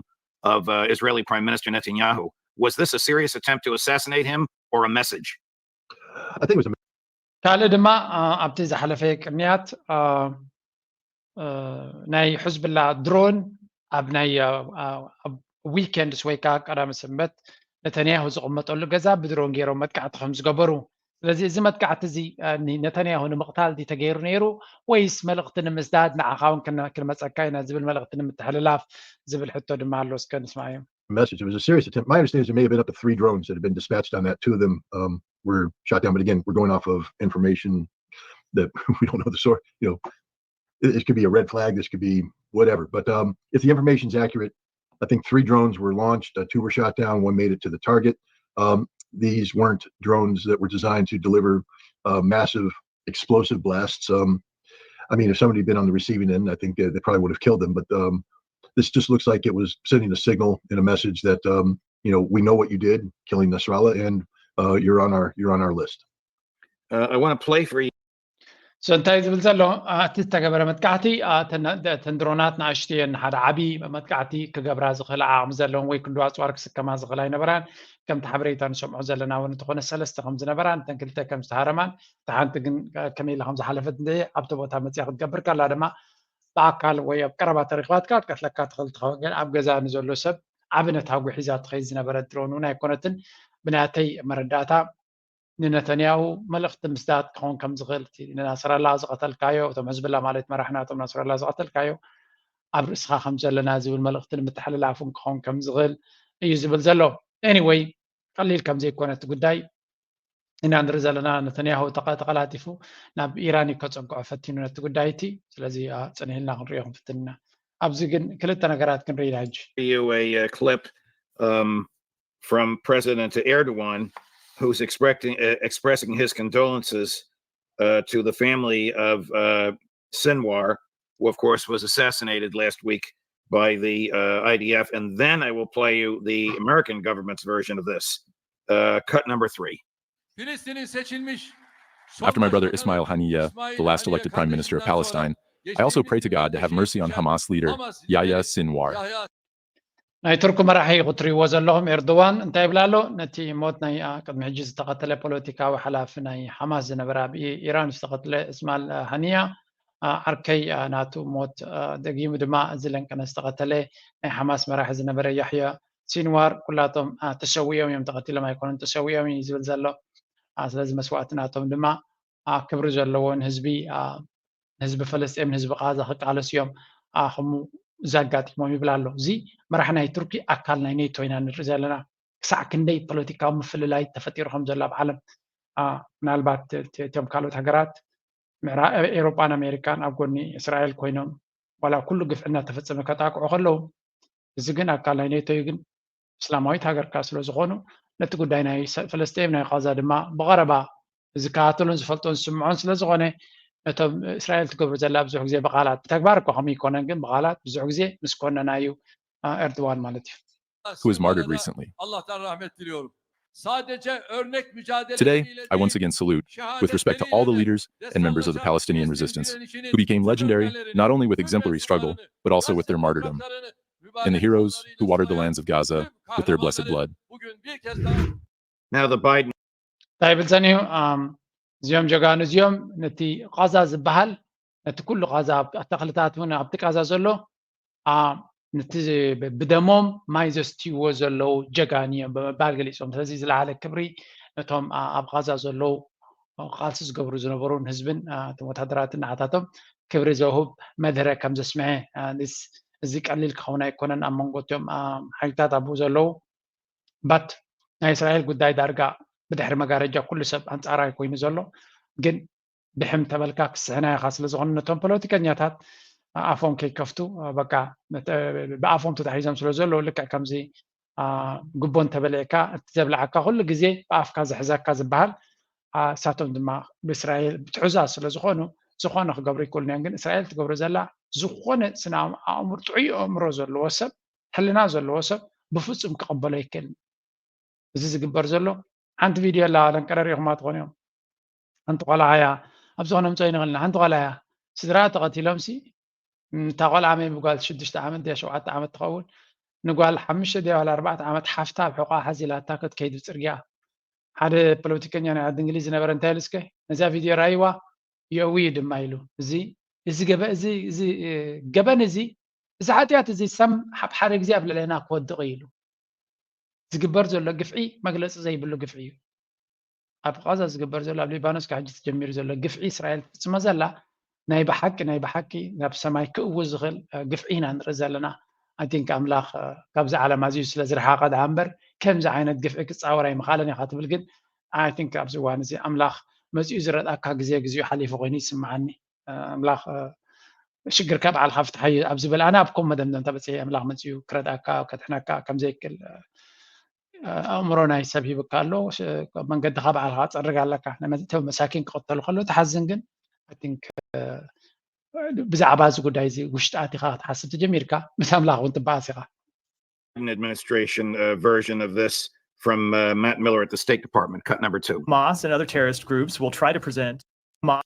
of uh, Israeli Prime Minister Netanyahu. Was this a serious attempt to assassinate him or a message? I think it was a ካልእ ድማ ኣብቲ ዝሓለፈ ቅንያት ናይ ሕዝብላ ድሮን ኣብ ናይ ዊኬንድስ ወይ ከዓ ቀዳሚ ሰንበት ነተንያሁ ዝቕመጠሉ ገዛ ብድሮን ገይሮም መጥቃዕቲ ከም ዝገበሩ ስለዚ እዚ መጥቃዕቲ እዚ ነተንያሁ ንምቕታል ድዩ ተገይሩ ነይሩ ወይስ መልእኽቲ ንምስዳድ ንዓኻ እውን ክንመፀካ ኢና ዝብል መልእኽቲ ንምትሕልላፍ ዝብል ሕቶ ድማ ኣሎ እስከ ንስማዮም message. It was a serious attempt. My understanding is there may have been up to three drones that have been dispatched on that. Two of them um, were shot down. But again, we're going off of information that we don't know the source. You know, it, it could be a red flag. This could be whatever. But um, if the information is accurate, I think three drones were launched. Uh, two were shot down. One made it to the target. Um, these weren't drones that were designed to deliver uh, massive explosive blasts. Um, I mean, if somebody had been on the receiving end, I think they, they probably would have killed them. But um, this just looks like it was sending a signal and a message that um, you know we know what you did, killing Nasrallah, and uh, you're on our you're on our list. Uh, I want to play for you. So እንታይ ዝብል ዘሎ እቲ ዝተገበረ መጥቃዕቲ እተን ድሮናት ንኣሽትየን ሓደ ዓብዪ መጥቃዕቲ ክገብራ ዝኽእል ዓቕሚ ዘለውን ወይ ክንዱ ኣፅዋር ክስከማ ዝኽእል ኣይነበራን። ከምቲ ሓበሬታ ንሰምዖ ዘለና እውን እንተኾነ ሰለስተ ከም ዝነበራን እተን ክልተ ከም ዝተሃረማን እታ ሓንቲ ግን ከመይ ኢላ ከም ዝሓለፈት እንደ ኣብቲ ቦታ መፅያ ክትገብር ከላ ድማ ብኣካል ወይ ኣብ ቀረባ ተረኺባትካ ክትቀትለካ ትኽእል ትኸውን ግን ኣብ ገዛ ንዘሎ ሰብ ዓቢ ነታጒ ሒዛ ትኸይድ ዝነበረት ድሮን እውን ኣይኮነትን ብናተይ መረዳእታ ንነተንያሁ መልእኽቲ ምስዳድ ክኸውን ከም ዝኽእል እቲ ንናስረላ ዝቐተልካዮ እቶም ሕዝብላ ማለት መራሕ ናቶም ናስረላ ዝቐተልካዮ ኣብ ርእስኻ ከም ዘለና ዝብል መልእኽቲ ንምትሕልላፍ እውን ክኸውን ከም ዝኽእል እዩ ዝብል ዘሎ anyway ቀሊል ከም ዘይኮነ እቲ ጉዳይ ኢና ንርኢ ዘለና ነተንያሁ ተቐላጢፉ ናብ ኢራን እዩ ከፀግዖ ፈቲኑ ነቲ ጉዳይ እቲ ስለዚ ፅንሂልና ክንሪኦ ክንፍትን ኢና ኣብዚ ግን ክልተ ነገራት ክንርኢ ኢና ሕጂ you a, a clip um, from President Erdogan, who's expressing, uh, expressing his condolences uh, to the family of uh, Sinwar, who, of course, was assassinated last week by the uh, I D F. And then I will play you the American government's version of this. Uh, cut number three. Filistin'in seçilmiş After my brother Ismail Haniyeh, the last elected prime minister of Palestine, I also pray to God to have mercy on Hamas leader Yahya Sinwar. ናይ ቱርክ መራሒ ክትሪእዎ ዘለኹም ኤርዶዋን እንታይ ይብላ ኣሎ ነቲ ሞት ናይ ቅድሚ ሕጂ ዝተቐተለ ፖለቲካዊ ሓላፊ ናይ ሓማስ ዝነበረ ኣብ ኢራን ዝተቐትለ እስማል ሃኒያ ዓርከይ ናቱ ሞት ደጊሙ ድማ እዚ ለንቀነ ዝተቐተለ ናይ ሓማስ መራሒ ዝነበረ ያሕያ ሲንዋር ኩላቶም ተሰዊኦም እዮም ተቐቲሎም ኣይኮኑን ተሰዊኦም እዩ ዝብል ዘሎ ስለዚ መስዋእቲ ናቶም ድማ ክብሪ ዘለዎ ንህዝቢ ንህዝቢ ፈለስጤም ንህዝቢ ቃዛ ክቃለስ እዮም ከምኡ ዘጋጢሞም ይብል ኣሎ እዚ መራሕ ናይ ቱርኪ ኣካል ናይ ኔቶ ኢና ንርኢ ዘለና ክሳዕ ክንደይ ፖለቲካዊ ምፍልላይ ተፈጢሩ ከም ዘሎ ኣብ ዓለም ምናልባት እቶም ካልኦት ሃገራት ኤሮጳን ኣሜሪካን ኣብ ጎኒ እስራኤል ኮይኖም ዋላ ኩሉ ግፍዒ እናተፈጸመ ከጣቅዑ ከለዉ እዚ ግን ኣካል ናይ ኔቶ እዩ ግን እስላማዊት ሃገር ከዓ ስለዝኾኑ ነቲ ጉዳይ ናይ ፈለስጤም ናይ ቃዛ ድማ ብቐረባ ዝከታተሉን ዝፈልጦን ዝስምዖን ስለዝኾነ ነቶም እስራኤል ትገብሮ ዘላ ብዙሕ ግዜ ብቃላት ብተግባር እኳ ከም ይኮነን ግን ብቃላት ብዙሕ ግዜ ምስ ኮነናዩ ኤርድዋን ማለት እዩ who was martyred recently. Allah'tan rahmet diliyorum. Sadece örnek mücadele Today, I once again salute, with respect to all the leaders and members of the Palestinian resistance, who became legendary not only with exemplary struggle, but also with their martyrdom, and the heroes who watered the lands of Gaza with their blessed blood. Now the Biden እንታይ ይብል ሰኒዩ እዚኦም ጀጋኑ እዚኦም ነቲ ቃዛ ዝበሃል ነቲ ኩሉ ቃዛ ተኽልታት እውን ኣብቲ ቃዛ ዘሎ ነቲ ብደሞም ማይ ዘስትይዎ ዘለዉ ጀጋን እዮም ብምባል ገሊፆም ስለዚ ዝለዓለ ክብሪ ነቶም ኣብ ቃዛ ዘለዉ ቃልሲ ዝገብሩ ዝነበሩ ንህዝብን እቶም ወታደራትን ንዓታቶም ክብሪ ዘውህብ መድረ ከም ዘስምዐ እዚ ቀሊል ክኸውን ኣይኮነን ኣብ መንጎ እቶም ሓይልታት ኣብኡ ዘለዉ ባት ናይ እስራኤል ጉዳይ ዳርጋ ብድሕሪ መጋረጃ ኩሉ ሰብ ኣንፃራዊ ኮይኑ ዘሎ ግን ድሕም ተበልካ ክስሕና ኢኻ ስለዝኾነ ነቶም ፖለቲከኛታት ኣፎም ከይከፍቱ በቃ ብኣፎም ተታሒዞም ስለ ዘለዉ ልክዕ ከምዚ አ፣ ጉቦ እንተበሊዕካ እቲ ዘብልዓካ ኩሉ ግዜ ብኣፍካ ዝሕዘካ ዝበሃል፣ አ፣ እሳቶም ድማ ብእስራኤል ብትሑዛዝ ስለ ዝኾኑ ዝኾነ ክገብሩ ይክእሉን እዮም። ግን እስራኤል ትገብሮ ዘላ ዝኾነ ስነ ኣእምሮ፣ ጥዑይ ኣእምሮ ዘለዎ ሰብ፣ ሕልና ዘለዎ ሰብ ብፍጹም ክቕበሎ ኣይክእልን። እዚ ዝግበር ዘሎ ሓንቲ ቪድዮ ኣላ፣ ለንቀረ ሪኢኹማ ትኾኑ እዮም። ሓንቲ ቆልዓ እያ፣ ኣብ ዝኾነ ምፅኦ ይንኽልና። ሓንቲ ቆልዓ እያ፣ ስድራ ተቐቲሎምሲ፣ እታ ቆልዓ መይ ብጓል ሽዱሽተ ዓመት ድያ ሸውዓተ ዓመት ትኸውን፣ ንጓል ሓሙሽተ ድያ ዋላ ኣርባዕተ ዓመት ሓፍታ ኣብ ሕቋ ሓዚላታ ክትከይድ ብፅርግያ። ሓደ ፖለቲከኛ ናይ ዓዲ እንግሊዝ ዝነበረ እንታይ ኢሉ እስከ፣ ነዛ ቪድዮ ራይዋ፣ የእዊ ድማ ኢሉ። እዚ፣ እዚ ገበ-፣ እዚ፣ እዚ፣ እ፣ ገበን እዚ፣ እዚ ሓጢኣት እዚ ሰም ኣብ ሓደ ግዜ ኣብ ልዕሌና ክወድቕ እዩ ኢሉ። ዝግበር ዘሎ ግፍዒ መግለጺ ዘይብሉ ግፍዒ እዩ። ኣብ ቃዛ ዝግበር ዘሎ፣ ኣብ ሊባኖስ ካብ ሕጂ ተጀሚሩ ዘሎ ግፍዒ እስራኤል ትፍጽሞ ዘላ ናይ ብሓቂ፣ ናይ ብሓቂ ናብ ሰማይ ክእውዝ ዝኽእል፣ እ፣ ግፍዒ ኢና ንርኢ ዘለና። I think ኣምላኽ፣ እ፣ ካብዚ ዓለም ኣዝዩ ስለ ዝረሓቐ ደኣ እምበር ከምዚ ዓይነት ግፍዒ ክጻወር ኣይምኻለን ኢኻ ትብል። ግን I think ኣብዚ እዋን እዚ ኣምላኽ መጺኡ ዝረድኣካ ግዜ ግዚኡ ሓሊፉ ኮይኑ ይስምዓኒ። እ፣ ኣምላኽ፣ እ፣ ሽግርካ ባዕልኻ ፍትሓዮ ኣብ ዝብል፣ ኣነ ኣብ ከምኡ መደምደምታ በጺሐ። ኣምላኽ መጺኡ ክረድኣካ፣ ከድሕነካ ከም ዘይክእል፣ እ፣ ኣእምሮ ናይ ሰብ ሂብካ ኣሎ። ሽ-፣ መንገድኻ ባዕልኻ ትጸርግ ኣለካ። ናይ መ-፣ እቶም መሳኪን ክቕተሉ ከለዉ ትሓዝን፣ ግን I think፣ እ፣ ብዛዕባ እዚ ጉዳይ እዚ ውሽጢ ኣቲኻ ክትሓስብ ተጀሚርካ፣ ምስ ኣምላኽ እውን ትበኣስ ኢኻ። Biden administration, uh, version of this from, uh, Matt Miller at the State Department, cut number two. Hamas and other terrorist groups will try to present Hamas,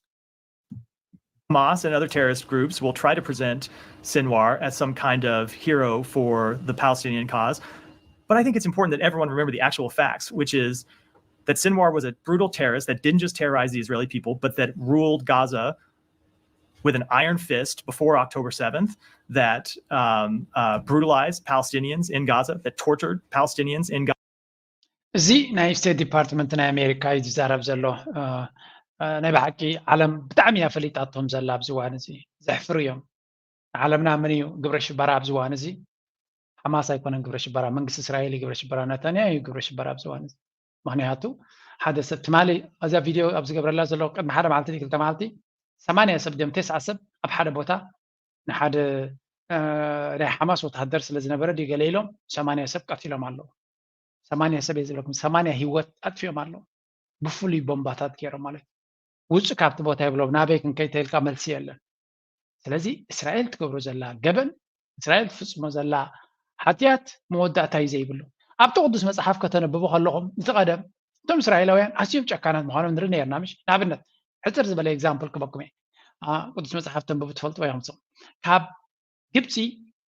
Hamas and other terrorist groups will try to present Sinwar as some kind of hero for the Palestinian cause. But I think it's important that everyone remember the actual facts, which is that Sinwar was a brutal terrorist that didn't just terrorize the Israeli people, but that ruled Gaza with an iron fist before October seventh, that, um, uh, brutalized Palestinians in Gaza, that tortured Palestinians in Gaza. እዚ ናይ ስቴት ዲፓርትመንት ናይ ኣሜሪካ እዩ ዝዛረብ ዘሎ። እ፣ እ፣ ናይ ብሓቂ ዓለም ብጣዕሚ እያ ፈሊጣቶም ዘላ ኣብዚ እዋን እዚ። ዘሕፍሩ እዮም። ንዓለምና መን እዩ ግብረ ሽበራ ኣብዚ እዋን እዚ? ሓማስ ኣይኮነን ግብረ ሽበራ፣ መንግስቲ እስራኤል እዩ ግብረ ሽበራ፣ ነታንያሁ እዩ ግብረ ሽበራ ኣብዚ እዋን እዚ። ምኽንያቱ ሓደ ሰብ ትማሊ እዛ ቪድዮ ኣብ ዝገብረላ ዘለኹ ቅድሚ ሓደ መዓልቲ ድዩ ክልተ መዓልቲ ሰማንያ ሰብ ድዮም ተስዓ ሰብ ኣብ ሓደ ቦታ ንሓደ፣ እ፣ ናይ ሓማስ ወተሃደር ስለ ዝነበረ ድዩ ገለ ኢሎም ሰማንያ ሰብ ቀቲሎም ኣለዉ። ሰማንያ ሰብ እየ ዝብለኩም፣ ሰማንያ ህይወት ኣጥፊኦም ኣለዉ። ብፍሉይ ቦምባታት ገይሮም ማለት እዩ። ውጹእ ካብቲ ቦታ ይብሎም፣ ናበይ ክንከይድ ተልካ መልሲ የለን። ስለዚ እስራኤል ትገብሮ ዘላ ገበን፣ እስራኤል ትፍጽሞ ዘላ ሓጢኣት መወዳእታ እዩ ዘይብሉ። ኣብቲ ቅዱስ መጽሓፍ ከተነብቡ ከለኹም፣ እቲ ቀደም እቶም እስራኤላውያን ኣዝዮም ጨካናት ምዃኖም ንርኢ ነርና፣ ምሽ? ንኣብነት፣ ሕጽር ዝበለ ኤግዛምፕል ክበኩም እየ። ኣ፣ ቅዱስ መጽሓፍ ተንብቡ ትፈልጥዎ ኢኹም ንስኹም። ካብ ግብጺ፣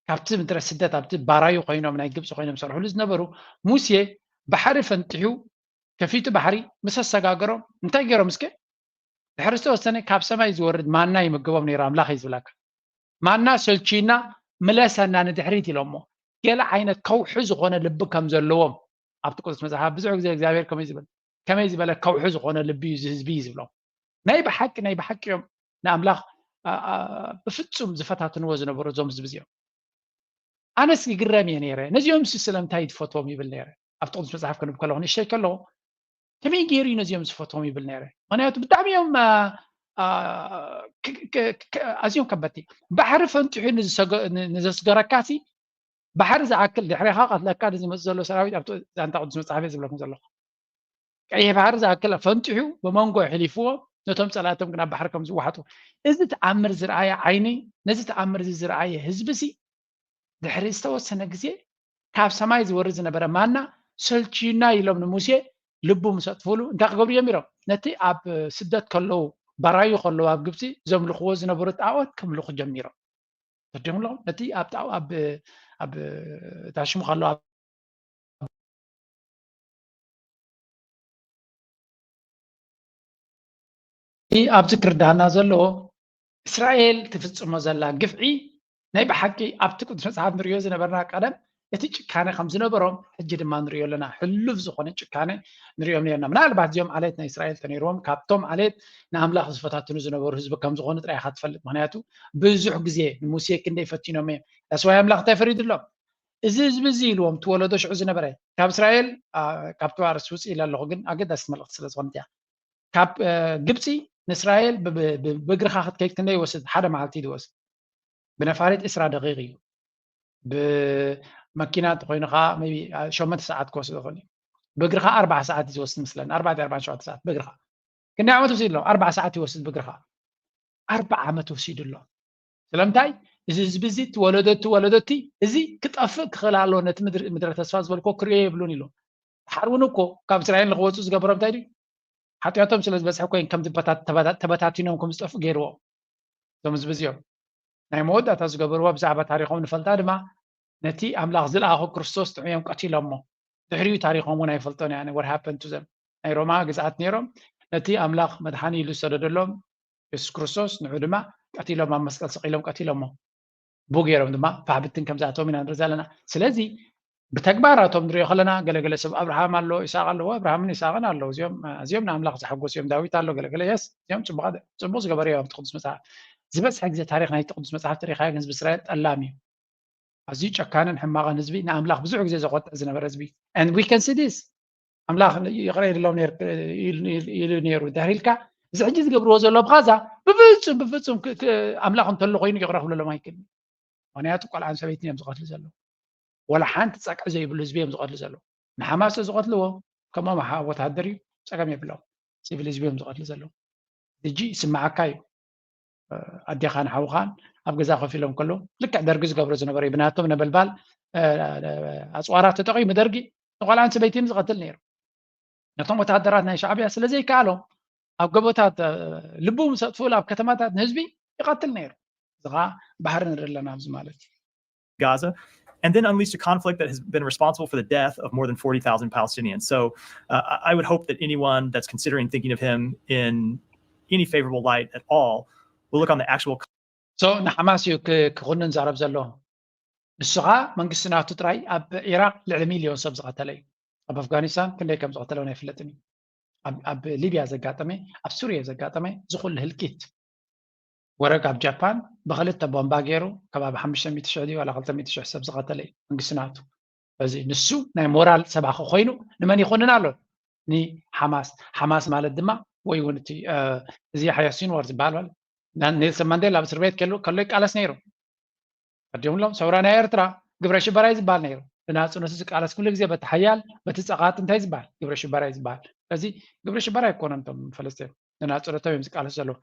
ካብቲ ምድረ ስደት፣ ኣብቲ ባራዩ ኮይኖም፣ ናይ ግብጺ ኮይኖም ዝሰርሕሉ ዝነበሩ፣ ሙሴ ባሕሪ ፈንጢሑ፣ ከፊቱ ባሕሪ ምስ ኣሰጋገሮም፣ እንታይ ገይሮም እስከ? ድሕሪ ዝተወሰነ ካብ ሰማይ ዝወርድ ማና ይምገቦም ነይሩ ኣምላኽ እዩ ዝብለካ። ማና ሰልችዩና፣ ምለሰና ንድሕሪት ኢሎሞ። ገለ ዓይነት ከውሒ ዝኾነ ልቢ ከም ዘለዎም ኣብቲ ቅዱስ መጽሓፍ ብዙሕ ግዜ እግዚኣብሔር ከመይ ዝብል፣ ከመይ ዝበለ ከውሒ ዝኾነ ልቢ እዩ እዚ ህዝቢ እዩ ዝብሎም። ናይ ብሓቂ፣ ናይ ብሓቂ እዮም ንኣምላኽ፣ ኣ፣ ኣ፣ ብፍጹም ዝፈታትንዎ ዝነበሩ እዞም ህዝቢ እዚኦም። ኣነስ ይግረም እየ ነይረ። ነዚኦም ሲ ስለምንታይ ትፈትዎም ይብል ነይረ። ኣብቲ ቅዱስ መጽሓፍ ከንብ ከለኹ፣ ንእሽተይ ከለኹ፣ ከመይ ገይሩ እዩ ነዚኦም ዝፈትዎም ይብል ነይረ። ምኽንያቱ ብጣዕሚ እዮም፣ ኣ፣ ኣ፣ ክ-፣ ክ-፣ ክ-፣ ኣዝዮም ከበድቲ። ባሕሪ ፈንጢሑ ንዝሰገ-፣ ን-፣ ንዘስገረካ ሲ፣ ባሕሪ ዝኣክል ድሕሬኻ ቀትለካ ንዝመጽእ ዘሎ ሰራዊት ኣብቲ ዛንታ ቅዱስ መጽሓፍ እየ ዝብለኩም ዘለኹ። ቀይሕ ባሕሪ ዝኣክል ፈንጢሑ ብመንጎ ኣሕሊፍዎ ነቶም ጸላእቶም ግን ኣብ ባሕሪ ከም ዝወሓጡ። እዚ ተኣምር ዝረኣየ ዓይኒ፣ ነዚ ተኣምር እዚ ዝረኣየ ህዝቢ ሲ ድሕሪ ዝተወሰነ ግዜ ካብ ሰማይ ዝወርድ ዝነበረ ማና ሰልችዩና ኢሎም ንሙሴ ልቡ ምስ ኣጥፍሉ እንታይ ክገብሩ ጀሚሮም? ነቲ ኣብ ስደት ከለዉ ባራዩ ከለዉ ኣብ ግብጺ ዘምልኽዎ ዝነበሩ ጣዖት ከምልኹ ጀሚሮም። ተርዲኹም ኣለኹም? ነቲ ኣብ ጣ-፣ ኣብ፣ ኣብ ታሽሙ ከለዉ ኣብ ኣብዚ ክርዳና ዘለዎ እስራኤል ትፍጽሞ ዘላ ግፍዒ ናይ ብሓቂ ኣብቲ ቅዱስ መጽሓፍ ንሪኦ ዝነበርና ቀደም እቲ ጭካነ ከም ዝነበሮም ሕጂ ድማ ንሪኦ ኣለና። ሕሉፍ ዝኾነ ጭካነ ንሪኦም ነርና። ምናልባት እዚኦም ዓሌት ናይ እስራኤል ተነይርዎም ካብቶም ዓሌት ንኣምላኽ ዝፈታትኑ ዝነበሩ ህዝቢ ከም ዝኾኑ ጥራይ ኢኻ ትፈልጥ። ምኽንያቱ ብዙሕ ግዜ ንሙሴ ክንደይ ፈቲኖም እዮም። ዳስዋይ ኣምላኽ እንታይ ፈሪድሎም? እዚ ህዝቢ እዚ ኢልዎም እቲ ወለዶ ሽዑ ዝነበረ ካብ እስራኤል፣ ኣ፣ ካብ ተዋርስ ውፅእ ኢለ ኣለኹ፣ ግን ኣገዳሲት መልእኽቲ ስለ ዝኾነት እያ። ካብ፣ እ፣ ግብፂ ንእስራኤል ብ-፣ ብ-፣ ብ-፣ ብእግርኻ ክትከይድ ክንደይ ይወስድ? ሓደ መዓልቲ እዩ ዝወስድ። ብነፋሪት ዕስራ ደቂቕ እዩ። ብ-፣ መኪና እንተኮይኑ ከዓ maybe ሸሞንተ ሰዓት ክወስድ ይኽእል እዩ። ብእግርኻ ኣርባዓ ሰዓት እዩ ዝወስድ መስለኒ፣ ኣርባዕተ ኣርባዕተ ሸውዓተ ሰዓት ብእግርኻ። ክንደይ ዓመት ወሲዱ ኣሎ? ኣርባዓ ሰዓት ይወስድ ብእግርኻ። ኣርባዓ ዓመት ወሲዱ ኣሎ። ስለምንታይ? እዚ ህዝቢ እዚ፣ እቲ ወለዶ፣ እቲ ወለዶ እቲ እዚ ክጠፍእ ክኽእል ኣለዎ። ነቲ ምድሪ፣ ምድረ ተስፋ ዝበልኮ ክርእዮ የብሉን ኢሉ። ድሓር እውን እኮ ካብ እስራኤል ንክወፁ ዝገበሮም እንታይ ድዩ? ሓጢኣቶም ስለ ዝበዝሐ ኮይን ከም ዝበታ-፣ ተበታ-፣ ተበታቲኖም ከም ዝጠፍኡ ገይርዎ። እዞም ህዝቢ እዚኦም ናይ መወዳእታ ዝገበርዎ ብዛዕባ ታሪኾም ንፈልጣ ድማ ነቲ ኣምላኽ ዝለኣኾ ክርስቶስ ጥዑዮም ቀቲሎሞ። ድሕሪኡ ታሪኾም እውን ኣይፈልጦን እያ። What happened to them? ናይ ሮማ ግዝኣት ነይሮም። ነቲ ኣምላኽ መድሓኒ ኢሉ ዝሰደደሎም የሱስ ክርስቶስ ንዑ ድማ ቀቲሎም፣ ኣብ መስቀል ሰቒሎም ቀቲሎሞ። ብኡ ገይሮም ድማ ፋሕብትን ከም ዝኣተዎም ኢና ንርኢ ዘለና። ስለዚ ብተግባራቶም ንሪኦ ከለና ገለገለ ሰብ ኣብርሃም ኣሎ፣ ይስሐቅ ኣለዎ፣ ኣብርሃምን ይስሐቅን ኣለዉ። እዚኦም ኣዝዮም ንኣምላኽ ዘሐጎሱ እዮም። ዳዊት ኣሎ፣ ገለገለ የስ፣ እዚኦም ጽቡቕ፣ ጽቡቕ ዝገበሩ እዮም ኣብቲ ቅዱስ መጽሓፍ። ዝበዝሐ ግዜ ታሪኽ ናይቲ ቅዱስ መጽሓፍ ተሪኻዮ ግን ህዝቢ እስራኤል ጠላም እዩ። ኣዝዩ ጨካንን ሕማቕን ህዝቢ፣ ንኣምላኽ ብዙሕ ግዜ ዘቆጥዕ ዝነበረ ህዝቢ። And we can see this። ኣምላኽ ይቕረ ኢልሎም ነይር-፣ ኢሉ፣ ኢሉ ነይሩ። ድሕሪ ኢልካ እዚ ሕጂ ዝገብርዎ ዘሎ ብኻዛ ብፍጹም፣ ብፍጹም ክ-፣ ክ-፣ ኣምላኽ እንተሎ ኮይኑ ይቕረ ክብለሎም ኣይክእልን። ምኽንያቱ ቆልዓን ሰበይትን እዮም ዝቐትሉ ዘለዉ። ወላ ሓንቲ ጸቅዒ ዘይብሉ ህዝቢ እዮም ዝቐትሉ ዘለዉ። ንሓማስ ዝቐትልዎ ከምኦም ሓ-፣ ወተሃደር እዩ፣ ጸገም የብሎም። ሲቪል ህዝቢ እዮም ዝቐትሉ ዘለዉ። ሕጂ ይስምዓካ እዩ። እ፣ ኣዴኻን ሓውኻን ኣብ ገዛ ኮፍ ኢሎም ከለዉ ልክዕ ደርጊ ዝገብሮ ዝነበረ እዩ። ብናቶም ነበልባል፣ እ፣ ኣጽዋራት ተጠቒሙ ደርጊ ንቆልዓን ሰበይትን ዝቐትል ነይሩ። ነቶም ወተሃደራት ናይ ሻዕብያ ስለ ዘይከኣሎም ኣብ ጎቦታት፣ እ፣ ልቡ ምስ ኣጥፍኡሉ ኣብ ከተማታት ንህዝቢ ይቐትል ነይሩ። እዚ ኸዓ ባሕሪ ንርኢ ኣለና ኣብዚ ማለት እዩ። Gaza, and then unleashed a conflict that has been responsible for the death of more than forty thousand Palestinians. So, uh, I I would hope that anyone that's considering thinking of him in any favorable light at all will look on the actual So ንሓማስ እዩ ክ-፣ ክኹንን ዛረብ ዘሎ። ንሱ ኸዓ መንግስቲ ናቱ ጥራይ ኣብ ኢራቅ ልዕሊ ሚልዮን ሰብ ዝቐተለ እዩ። ኣብ ኣፍጋኒስታን ክንደይ ከም ዝቐተለ እውን ኣይፍለጥን እዩ። ኣብ፣ ኣብ ሊብያ ዘጋጠመ፣ ኣብ ሱርያ ዘጋጠመ፣ እዚ ኩሉ ህልቂት ወረግ ኣብ ጃፓን ብክልተ ቦምባ ገይሩ ከባቢ ሓሙሽተ ሚእቲ ሽሕ ድዩ ዋላ ክልተ ሚእቲ ሽሕ ሰብ ዝቐተለ እዩ መንግስቲ ናቱ። በዚ ንሱ ናይ ሞራል ሰባኺ ኮይኑ ንመን ይኹንን ኣሎ? ንሓማስ። ሓማስ ማለት ድማ ወይ እውን እቲ፣ እ፣ እዚ ያሕያ ሲንዋር ዝበሃል ማለት ና-፣ ኔልሰን ማንዴላ ኣብ እስር ቤት ከሎ፣ ከሎ ይቃለስ ነይሩ። ኣዲኦምሎም ሰውራ ናይ ኤርትራ ግብረ ሽበራ እዩ ዝበሃል ነይሩ። ንናጽነቱ ዝቃለስ ኩሉ ግዜ በቲ ሓያል፣ በቲ ጸቓጢ እንታይ ዝበሃል? ግብረ ሽበራ እዩ ዝበሃል። ስለዚ ግብረ ሽበራ ኣይኮነን እቶም ፈለስቲ እዮም። ንናጽነቶም እዮም ዝቃለሱ ዘለዉ።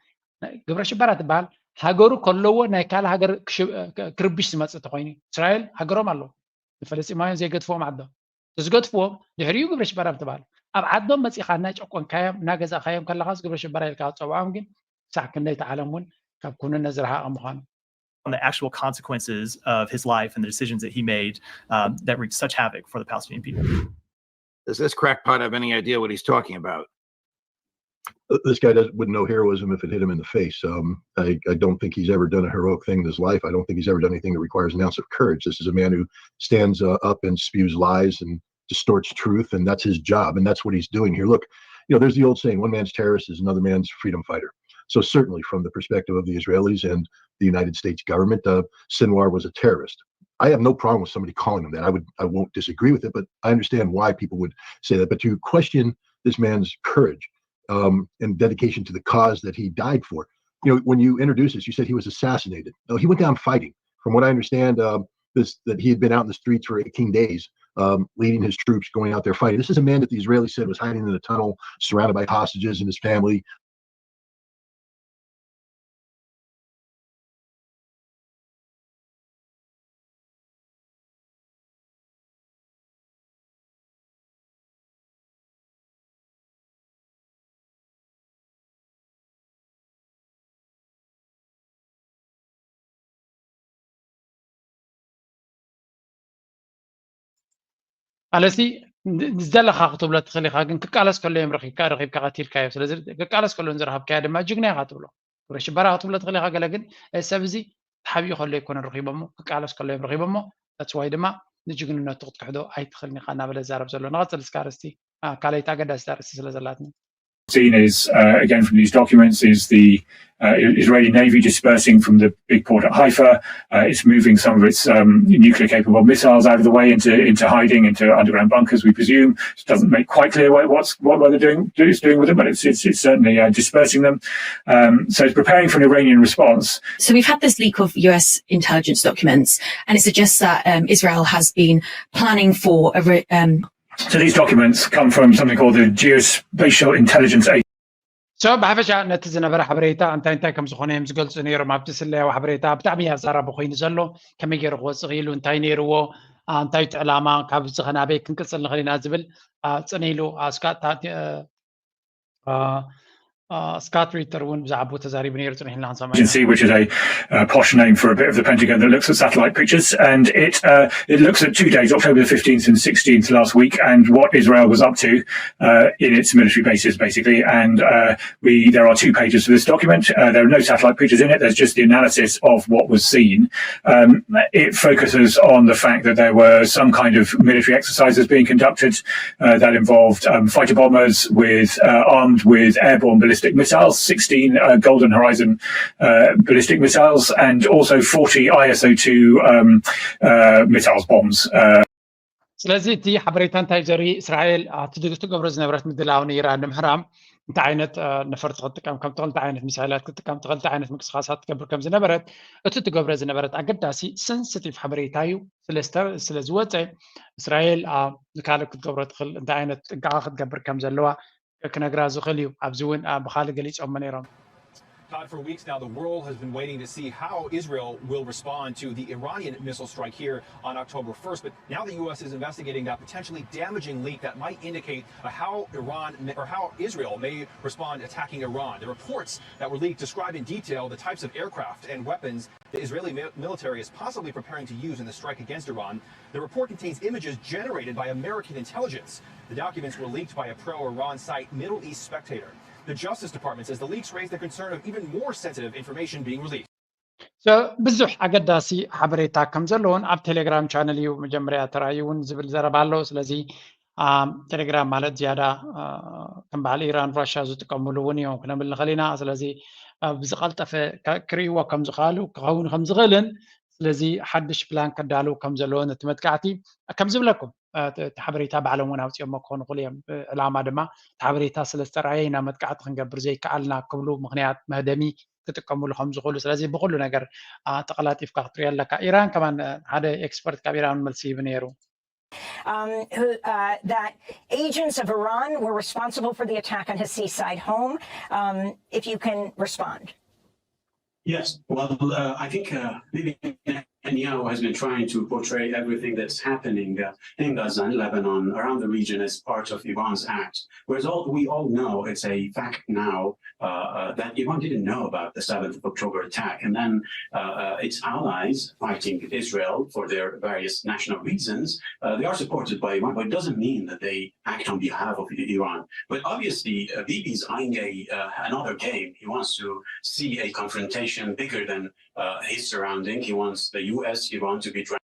ግብረ ሽበራ ትበሃል ሃገሩ ከለዎ ናይ ካልእ ሃገር ክሽ-፣ ክ-፣ ክርብሽ ዝመጽእ እንተኾይኑ፣ እስራኤል ሃገሮም ኣለዉ። ንፈለስጢማውያን ዘይገድፍዎም ዓዶም። ዝገድፍዎም ድሕሪኡ ግብረ ሽበራ ምትባል። ኣብ ዓዶም መጺኻ እናጨቆንካዮም፣ እናገዛእካዮም ከለኻስ ግብረ ሽበራ ኢልካ ክትጸውዖም ግን ክሳዕ ክንደይ እቲ ዓለም እውን ካብ ኩንነት ዝረሓቐ ምዃኑ። On the actual consequences of his life and the decisions that he made, um, that wreaked such havoc for the Palestinian people. Does this crackpot have any idea what he's talking about? Uh, This guy does, wouldn't know heroism if it hit him in the face. Um, I, I don't think he's ever done a heroic thing in his life. I don't think he's ever done anything that requires an ounce of courage. This is a man who stands, uh, up and spews lies and distorts truth, and that's his job, and that's what he's doing here. Look, you know, there's the old saying, "One man's terrorist is another man's freedom fighter." So certainly, from the perspective of the Israelis and the United States government, uh, Sinwar was a terrorist. I have no problem with somebody calling him that. I would, I won't disagree with it, but I understand why people would say that. But to question this man's courage, um, and dedication to the cause that he died for, you know, when you introduced this, you said he was assassinated. No, he went down fighting. From what I understand, um, this, that he had been out in the streets for eighteen days, um, leading his troops, going out there fighting. This is a man that the Israelis said was hiding in a tunnel, surrounded by hostages and his family. ኣለሲ፣ ዝደለኻ ክትብሎ ትኽእል ኢኻ፣ ግን ክቃለስ ከሎ እዮም ረኺብካ፣ ረኺብካ ቀቲልካዮ። ስለዚ ክቃለስ ከሎ ንዝረኸብካዮ ድማ ጅግና ኢኻ ትብሎ። ግብረ ሽበራ ክትብሎ ትኽእል ኢኻ ገለ፣ ግን እዚ ሰብ እዚ ተሓቢኡ ከሎ ኣይኮነን ረኺቦሞ፣ ክቃለስ ከሎ እዮም ረኺቦሞ። That's why ድማ ንጅግንነቱ ክትክሕዶ ኣይትኽእልን ኢኻ እናበለ ዝዛረብ ዘሎ። ንቐጽል እስከ ኣርእስቲ፣ አ፣ ካልኣይቲ ኣገዳሲት ኣርእስቲ ስለ ዘላትኒ። seen is, uh, again from these documents, is the uh, Israeli Navy dispersing from the big port at Haifa. Uh, it's moving some of its um, nuclear capable missiles out of the way into, into hiding, into underground bunkers, we presume. It doesn't make quite clear what, what's, what they're doing, is doing with them, but it's, it's, it's certainly uh, dispersing them. Um, so it's preparing for an Iranian response. So we've had this leak of U S intelligence documents, and it suggests that um, Israel has been planning for a. Re- um, so these documents come from something called the Geospatial Intelligence Agency. So ብሓፈሻ ነቲ ዝነበረ ሓበሬታ እንታይ እንታይ ከም ዝኾነ እዮም ዝገልፁ ነይሮም። ኣብቲ ስለያዊ ሓበሬታ ብጣዕሚ ኣዛራቢ ኮይኑ ዘሎ፣ ከመይ ገይሩ ክወፅእ ክኢሉ፣ እንታይ ነይርዎ፣ እንታይ እቲ ዕላማ፣ ካብ እዚ ከናበይ ክንቅፅል ንኽእል ኢና ዝብል ፅን ኢሉ ስካት ሪተር እውን ብዛዕባኡ ተዛሪቡ ነይሩ። ፅን ኢልና ክንሰማ agency, which is a uh, posh name for a bit of the Pentagon that looks at satellite pictures, and it uh, it looks at two days, October the fifteenth and sixteenth last week, and what Israel was up to uh, in its military bases, basically. And uh, we there are two pages to this document. Uh, there are no satellite pictures in it. There's just the analysis of what was seen. Um, it focuses on the fact that there were some kind of military exercises being conducted uh, that involved um, fighter bombers with uh, armed with airborne ballistic missiles, sixteen uh, Golden Horizon uh, ballistic missiles, and also forty I S O two um, uh, missiles bombs. Uh, ስለዚ እቲ ሓበሬታ እንታይ ዘርኢ፣ እስራኤል እቲ ትገብሮ ዝነበረት ምድላው ንኢራን ንምሕራም እንታይ ዓይነት ነፈርቲ ክትጥቀም ከም ትኽእል፣ እንታይ ዓይነት ሚሳይላት ክትጥቀም ትኽእል፣ እንታይ ዓይነት ምንቅስቃሳት ትገብር ከም ዝነበረት፣ እቲ ትገብረ ዝነበረት ኣገዳሲ ሰንስቲቭ ሓበሬታ እዩ። ስለ ዝወፀ እስራኤል ንካልእ ክትገብሮ ትኽእል እንታይ ዓይነት ጥንቃቐ ክትገብር ከም ዘለዋ ክነግራ ዝኽእል እዩ። ኣብዚ እውን ብካልእ ገሊፆሞ ነይሮም። Todd, for weeks now, the world has been waiting to see how Israel will respond to the Iranian missile strike here on October first. But now the U S is investigating that potentially damaging leak that might indicate uh, how Iran may, or how Israel may respond attacking Iran. The reports that were leaked describe in detail the types of aircraft and weapons the Israeli mi- military is possibly preparing to use in the strike against Iran. The report contains images generated by American intelligence. The documents were leaked by a pro Iran site, Middle East Spectator. The Justice Department says the leaks raise the concern of even more sensitive information being released. So ብዙሕ ኣገዳሲ ሓበሬታ ከም ዘለውን ኣብ ቴሌግራም ቻነል እዩ መጀመርያ ተራእዩ እውን ዝብል ዘረባ ኣሎ። ስለዚ ቴሌግራም ማለት ዝያዳ ከም በዓል ኢራን ራሻ ዝጥቀምሉ እውን እዮም ክነብል ንኽእል ኢና። ስለዚ ብዝቐልጠፈ ክርእይዎ ከም ዝኽኣሉ ክኸውን ከም ዝኽእልን ስለዚ ሓድሽ ፕላን ከዳልው ከም ዘለዎን እቲ መጥቃዕቲ ከም ዝብለኩም እቲ ሓበሬታ ባዕሎም እውን ኣውፅኦሞ ክኾኑ ይኽእሉ እዮም። ዕላማ ድማ እቲ ሓበሬታ ስለ ዝተረኣየ ኢና መጥቃዕቲ ክንገብር ዘይከኣልና ክብሉ ምኽንያት መህደሚ ክጥቀምሉ ከም ዝኽእሉ። ስለዚ ብኩሉ ነገር ተቐላጢፍካ ክትሪኦ ኣለካ። ኢራን ከማን ሓደ ኤክስፐርት ካብ ኢራን መልሲ ይህብ ነይሩ። Um, who, uh, that agents of Iran were responsible for the attack on his seaside home. Um, if you can respond. Yes, well, uh, I think uh, Bibi Netanyahu has been trying to portray everything that's happening uh, in Gaza and Lebanon, around the region, as part of Iran's act. Whereas all, we all know, it's a fact now, uh, uh, that Iran didn't know about the seventh of October attack. And then uh, uh, its allies fighting Israel for their various national reasons, uh, they are supported by Iran, but it doesn't mean that they act on behalf of Iran. But obviously, uh, Bibi's eyeing a, uh, another game. He wants to see a confrontation bigger than uh, his surrounding. He wants the U S, Iran to be dragged.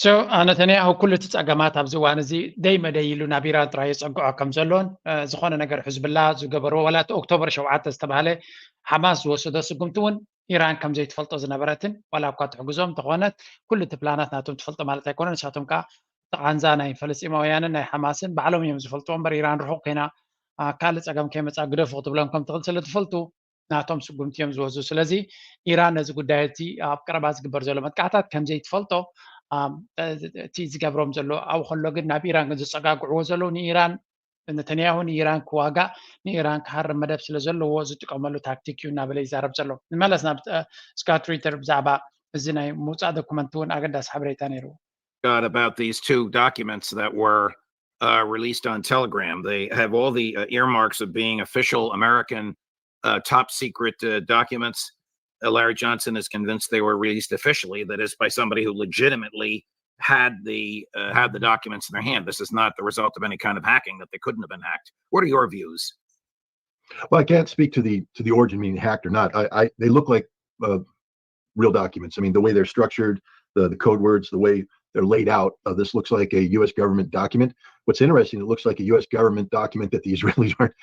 So ነተንያሁ ኩሉ እቲ ፀገማት ኣብዚ እዋን እዚ ደይ መደይ ኢሉ ናብ ኢራን ጥራይ የፀግዖ ከም ዘሎን ዝኾነ ነገር ሕዝብላ ዝገበርዎ ዋላ እቲ ኦክቶበር ሸውዓተ ዝተባሃለ ሓማስ ዝወሰዶ ስጉምቲ እውን ኢራን ከም ዘይትፈልጦ ዝነበረትን ዋላ እኳ ትሕግዞም እንተኾነት ኩሉ እቲ ፕላናት ናቶም ትፈልጦ ማለት ኣይኮነን። ንሳቶም ከዓ ቃንዛ ናይ ፈለስጢማውያንን ናይ ሓማስን ባዕሎም እዮም ዝፈልጥዎ እምበር ኢራን ርሑቕ ኮይና ካልእ ፀገም ከይመፃ ግደፉ ክትብሎም ከም ትኽእል ስለ ትፈልጡ ናቶም ስጉምቲ እዮም ዝወስዱ። ስለዚ ኢራን ነዚ ጉዳይ እቲ ኣብ ቀረባ ዝግበር ዘሎ መጥቃዕታት ከም ዘይትፈልጦ እቲ ዝገብሮም ዘሎ ኣብኡ ከሎ ግን ናብ ኢራን ግን ዝፀጋግዕዎ ዘለዉ ንኢራን ነተንያሁ ንኢራን ክዋጋእ ንኢራን ክሃርም መደብ ስለ ዘለዎ ዝጥቀመሉ ታክቲክ እዩ እናበለ ይዛረብ ዘሎ። ንመለስ ናብ ስካት ሪተር ብዛዕባ እዚ ናይ ምውፃእ ዶኩመንት እውን ኣገዳሲ ሓበሬታ ነይርዎ። Got about these two documents that were uh, released on Telegram. They have all the uh, earmarks of being official American uh, top secret uh, documents. Uh, Larry Johnson is convinced they were released officially, that is, by somebody who legitimately had the uh, had the documents in their hand. This is not the result of any kind of hacking, that they couldn't have been hacked. What are your views? Well, I can't speak to the to the origin being hacked or not. I, I they look like uh, real documents. I mean, the way they're structured, the, the code words, the way they're laid out. Uh, this looks like a U S government document. What's interesting, it looks like a U S government document that the Israelis aren't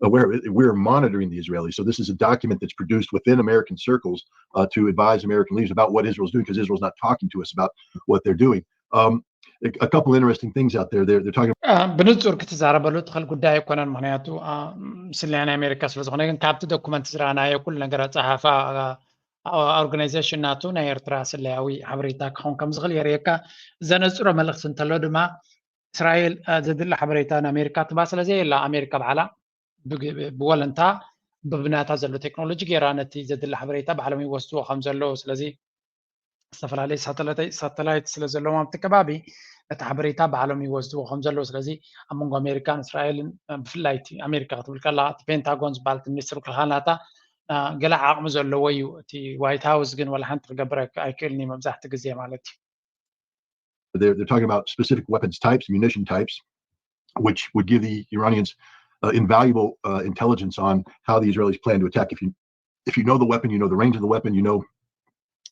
aware of. We're monitoring the Israelis. So this is a document that's produced within American circles uh, to advise American leaders about what Israel's doing, because Israel's not talking to us about what they're doing. Um, a couple interesting things out there. They're, they're talking. ብንጹር ክትዛረበሉ ትኽእል ጉዳይ ኣይኮነን። ምክንያቱ ስለ ናይ ኣሜሪካ ስለ ዝኾነ፣ ግን ካብቲ ዶኩመንት ዝረኣናዮ ኩሉ ነገር ኣጸሓፋ ኦርጋናይዜሽን ናቱ ናይ ኤርትራ ስለያዊ ሓበሬታ ክኸውን ከም ዝኽእል የርእየካ። ዘነጽሮ መልእኽቲ እንተሎ ድማ፣ እስራኤል ዘድሊ ሓበሬታ ንኣሜሪካ ትባ ስለ ዘየላ፣ ኣሜሪካ ባዕላ ብወለንታ ብብናታ ዘሎ ቴክኖሎጂ ገይራ ነቲ ዘድሊ ሓበሬታ ባዕሎም ይወስድዎ ከም ዘለዉ፣ ስለዚ ዝተፈላለዩ ሳተላይት ስለ ዘለዎም ኣብቲ ከባቢ ነቲ ሓበሬታ ባዕሎም ይወስድዎ ከም ዘለዉ። ስለዚ ኣብ መንጎ ኣሜሪካን እስራኤልን፣ ብፍላይ እቲ ኣሜሪካ ክትብል ከላ እቲ ፔንታጎን ዝበሃል እቲ ሚኒስትር ምክልኻል ናታ ገለ ዓቕሚ ዘለዎ እዩ። እቲ ዋይት ሃውስ ግን ዋላ ሓንቲ ክገብር ኣይክእልን እዩ መብዛሕቲ ግዜ ማለት እዩ። They're, they're talking about specific weapons types, munition types, which would give the Iranians uh, invaluable uh, intelligence on how the Israelis plan to attack. If you if you know the weapon, you know the range of the weapon, you know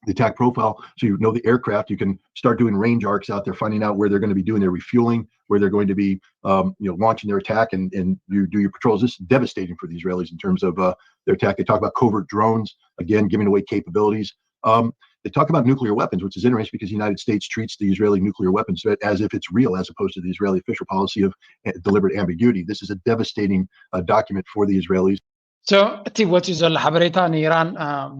the attack profile, so you know the aircraft. You can start doing range arcs out there, finding out where they're going to be doing their refueling, where they're going to be, um, you know, launching their attack, and and you do your patrols. This is devastating for the Israelis in terms of uh, their attack. They talk about covert drones, again, giving away capabilities. Um, they talk about nuclear weapons, which is interesting because the United States treats the Israeli nuclear weapons threat as if it's real, as opposed to the Israeli official policy of eh, deliberate ambiguity. This is a devastating uh, document for the Israelis. So እቲ ወፂኡ ዘሎ ሓበሬታ ንኢራን